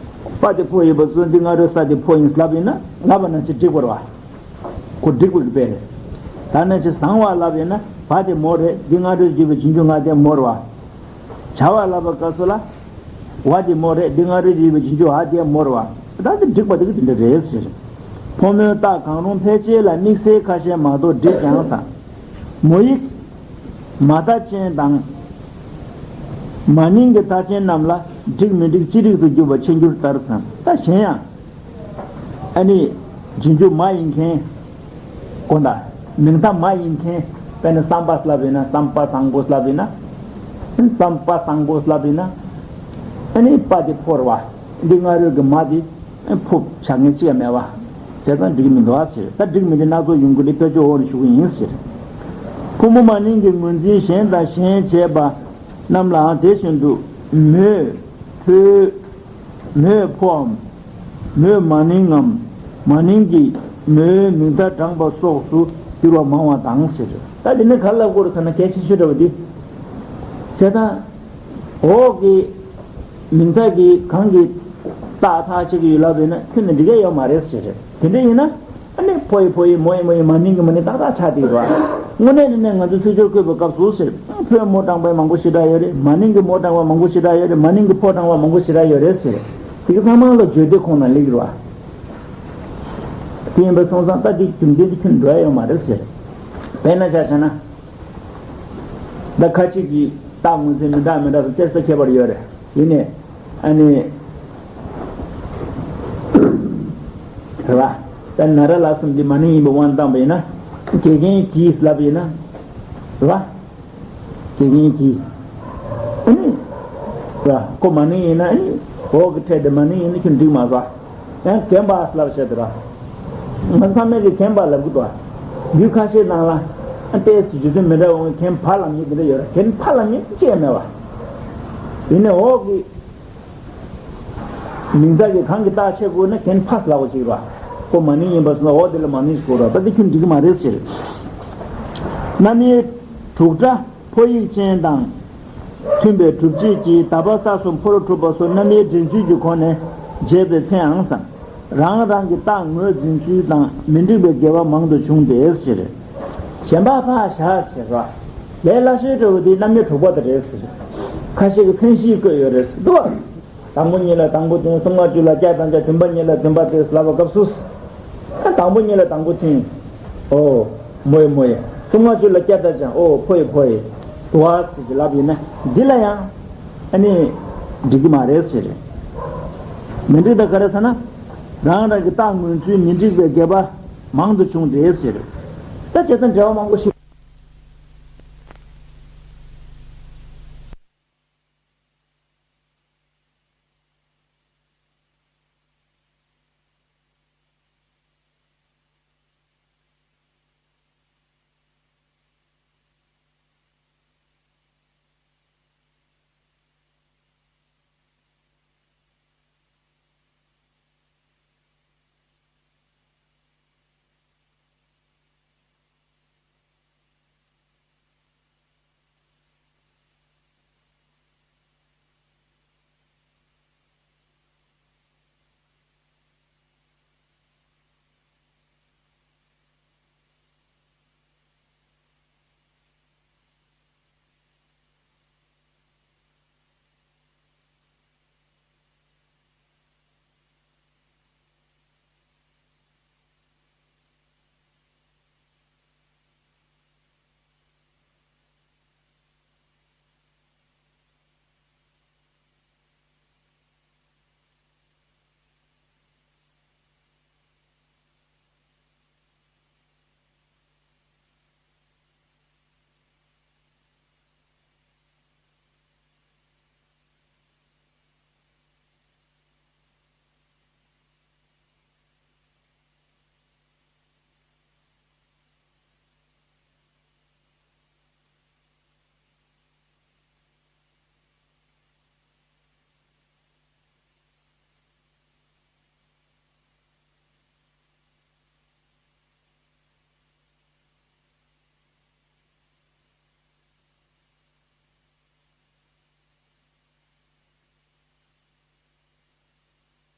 པ་དེ་ཕོ་ཡིན་པ་སོང་དེའི་སྔ་རོལ་ས་དེ་ཕོ་ཡིན་ལབ་ཡིན་ན་ལབ་པ་ན་ཅི་འགྲིག་པ་རེད་བ། ཁོ་འགྲིག་པའི་དཔེ་རེད། ད་ནང་བཞིན་གསང་བ་ལབ་ཡིན་ན་བ་དེ་མོ་རེད། འདི་སྔ་རོལ་གྱི་བའི་རྗེས་འཇུག་ང་དེ་མོ་རེད་བ། བྱ་བ་ལབ་པའི་སྐབས་སུ་ལ། བ་དེ་མོ་རེད། འདི་སྔ་རོལ་གྱི་བའི་རྗེས་འཇུག་འ་དེ་མོ་རེད་བ། ད་དེ་འགྲིག་པ་དེ་གི་དེ་འདྲ་རེད་ཟེར། ཕོ་མོའི་རྟགས་གང་རུང་ཕལ་ཆེར་ལ་དམིགས་བསལ་ཁ་ཤས་མ་གཏོགས་འགྲིག་ཀྱང་ས། མོ་ཡིག་མ་མཐའ་ཅན་དང་། མ་ནིང་གི་མཐའ་ཅན་རྣམས་ལ་འགྲིག་མི་འགྲིག་ཅི་རིགས་སུ་གྱུར་པ་ཕྱེ་འགྱུར་ལྟར་ཙམ། ད་གཞན་ཡང་། ཨ་ནི། རྗེས་འཇུག་མ་ཡིན་མཁན། དགོངས་དག་མིང་མཐའ་མ་ཡིན་མཁན། དཔེར་ན་བསམ་པ་ལབ་ཡིན་ན་བསམ་པ་བཟང་པོ་ལབ་ཡིན་ན། བསམ་པ་བཟང་པོ་ལབ་ཡིན་ན། ཨ་ནི་པ་དེ་ཕོ་རེད་བ། འདི་སྔ་རོལ་གྱི་མ་དེ། ཕོ་བྱ་ངན་ཅི་ཡང་མེད་བ། བྱས་ཙང་འགྲིག་མི་འདུག་ཨ་ཟེར། ད་འགྲིག་མི་འདུག་སྣ་ཚོགས་ཡོང་གི་འདི་དཔེ་བརྗོད་འོག་ནས་ཞུ་གི་ཡིན་ཟེར། ཕོ་མོ་མ་ནིང་གི་ངོས་འཛིན་གཞན་དང་གཞན་བྱས་པ་རྣམས་ལའང་དེ་བཞིན་དུ་མོས། ཕོའི། མོས་ཕོའམ། མོས་མ་ནིང་ངམ། མ་ནིང་གིས་མོའི་མིང་མཐའ་དྲངས་པ་སོགས་སུ་འགྱུར་བ་མང་བ་དང་ཟེར། ད་འདི་ནི་ག་ལ་གོ་རུ་ཐ་ན་གལ་ཆེ་ཤོས་འདྲ་བ་འདི། བྱས་ཙང་། འོག་གི་མིང་མཐའ་གི་གང་གི་རྟགས་ཐག་ཆོད་ཀྱི་ཡོད་ལབ་ཡིན་ན་ཁྱོན་ནས་འགྲིག་གི་ཡོད་མ་རེད་ཟེར། དེ་འདྲ་ཡིན་ན། ཨ་ནི་ཕོ་ཡི་ཕོ་ཡི་མོ་ཡི་མོ་ཡི་མ་ནིང་གི་མ་ནིང་ཏག་ཏག་ཆགས་བསྡད་ཀྱི་རེད་བ། དངོས་གནས་དྲང་གནས་ང་ཚོས་ཚིག་སྦྱོར་བཀོད་པའི་སྐབས་སུ་ཟེར། ཕོས་མོ་དྲངས་པའི་མང་པོ་ཞེ་དྲག་ཡོད་རེད། མ་ནིང་གིས་མོ་དྲངས་པ་མང་པོ་ཞེ་དྲག་ཡོད་རེད། མ་ནིང་གིས་ཕོ་དྲངས་པ་མང་པོ་ཞེ་དྲག་ཡོད་རེད་ཟེར། དེ་ག་ཚང་མ་ལ་བརྗོད་དེ་ཁོང་ན་སླེབས་ཀྱི་རེད་བ། དེ་ཡིན་པ་སོང་ཙང་ད་དེ་རྒྱུ་མཚན་དེ་ཁྱོན་འགྲོ་ཡ་ཡོད་མ་རེད་ཟེར། དཔེར་ན་ཆ་བཞག་ན། ད་ཁ་ཅིག་གིས་རྟགས་ངོས་འཛིན་མི་འདྲ་མི་འདྲ་སོགས་གཏད་ས་ཁྱད་པར་ཡོད་རེད། ཡིན་ནའི། ཨ་ནི། རེད་བ། ད་ན་ར་ལ་གསུམ་འདི་མ་ནིང་ཡིན་པའི་དབང་བཏང་པ་ཡིན་ན། དགེ་རྒན་གྱིས་ལབ་ཡིན་ན། རེད་བ། དགེ་རྒན་གྱིས། ཨ་ནི། རེད་བ། ཁོ་མ་ནིང་ཡིན་ན་ཨ་ནི། འོག་གི་ཕྲད་དེ་མ་ནིང་ཡིན་ན་ཁྱོད་འགྲིག་མ་སོང་། ཡང་རྒན་པ་ལབ་བཤད་དེ་ར། ང་ཚང་མས་ཀྱི་རྒན་པ་ལབ་གི་འདུག་བ། ཡུལ་ཁ་ཤས་ནང་ལ། ཨ་ཏོག་ཙམ་རྗེ་བཙུན་མི་འདྲ་བ་རྒན་པ་ལབ་མཁན་དེ་འདྲ་ཡོད་ར། རྒན་པ་ལབ་མཁན་ཅི་ཡང་མེད་བ། ཡིན་ནའི་འོག་གི་མིང་རྟགས་ཀྱི་གང་གི་རྟགས་ཆད་དགོས་ན་རྒན་པ་ལབ་དགོས་ཅིག་ར། ཁོ་མ་ནིང་ཡིན་པ་སོང་ན་འོག་དེ་ལ་མ་ནིང་ཞིག་དགོས་ར། ད་དེ་ཁྱོད་འགྲིག་གི་མ་རེད་ཟེར། རྣམ་དབྱེ་དྲུག་སྒྲ་ཕོ་ཡིག་ཅན་དང་མཐུན་པའི་སྒྲུབ་བྱེད་ཀྱི་ད་པ་ས་གསུམ་ཕོ་རོ་གྲུབ་པ་སོགས་རྣམ་དབྱེ་འདྲེན་ཚུལ་གྱི་སྒོ་ནས་འབྱེད་པའི་ཚེའང་སམ། རང་རང་གི་རྟགས་ངོས་འཛིན་ཚུལ་དང་མི་འགྲིག་པའི་འགལ་བ་མང་དུ་བྱུང་སྟེ་ཟེར། གཞན་པ་ཕར་བཞག་ཟེར་རོ། ལས་སླ་ཤོས་འདྲ་བོ་དེ་རྣམ་དབྱེ་དྲུག་པ་དེ་རེད་ཟེར། ཁ་ཤས་ཀྱིས་མཚན་གཞི་བཀོད་ཡོད་རེད་ཟེར་འདུག་བ། དང་པོ་ཉིད་ལ་དང་པོ་མཐུན། གསུམ་པ་བཅུ་ལ་སྐྱ་དང་སྐྱ། བདུན་པ་ཉིད་ལ་བདུན་པ་སྟེ་ལབ་པ་སྐབས་སུ། ཨ་དང་པོ་ཉིད་ལ་དང་པོ་མཐུན། ཨོ། མོ་ཡི་མོ་ཡི། གསུམ་པ་བཅུ་ལ་སྐྱ་དང་སྐྱ། ཨོ་ཕོ་ཡི་ཕོ་ཡི། དུ་བ་ཟེར་གྱི་ལབ་ཡིན་ན་འདི་ལ་ཡང་ཨ་ནི་འགྲིག་གི་མ་རེད་ཟེར། མི་འགྲིག་ད་ག་རེ་ཟེར་ན། རང་རང་གི་རྟགས་ངོས་འཛིན་མི་འགྲིག་པའི་འགལ་བ་མང་དུ་བྱུང་སྟེ་ཟེར། ད་བྱས་ཙང་འགལ་བ་མང་པོ་ཞིག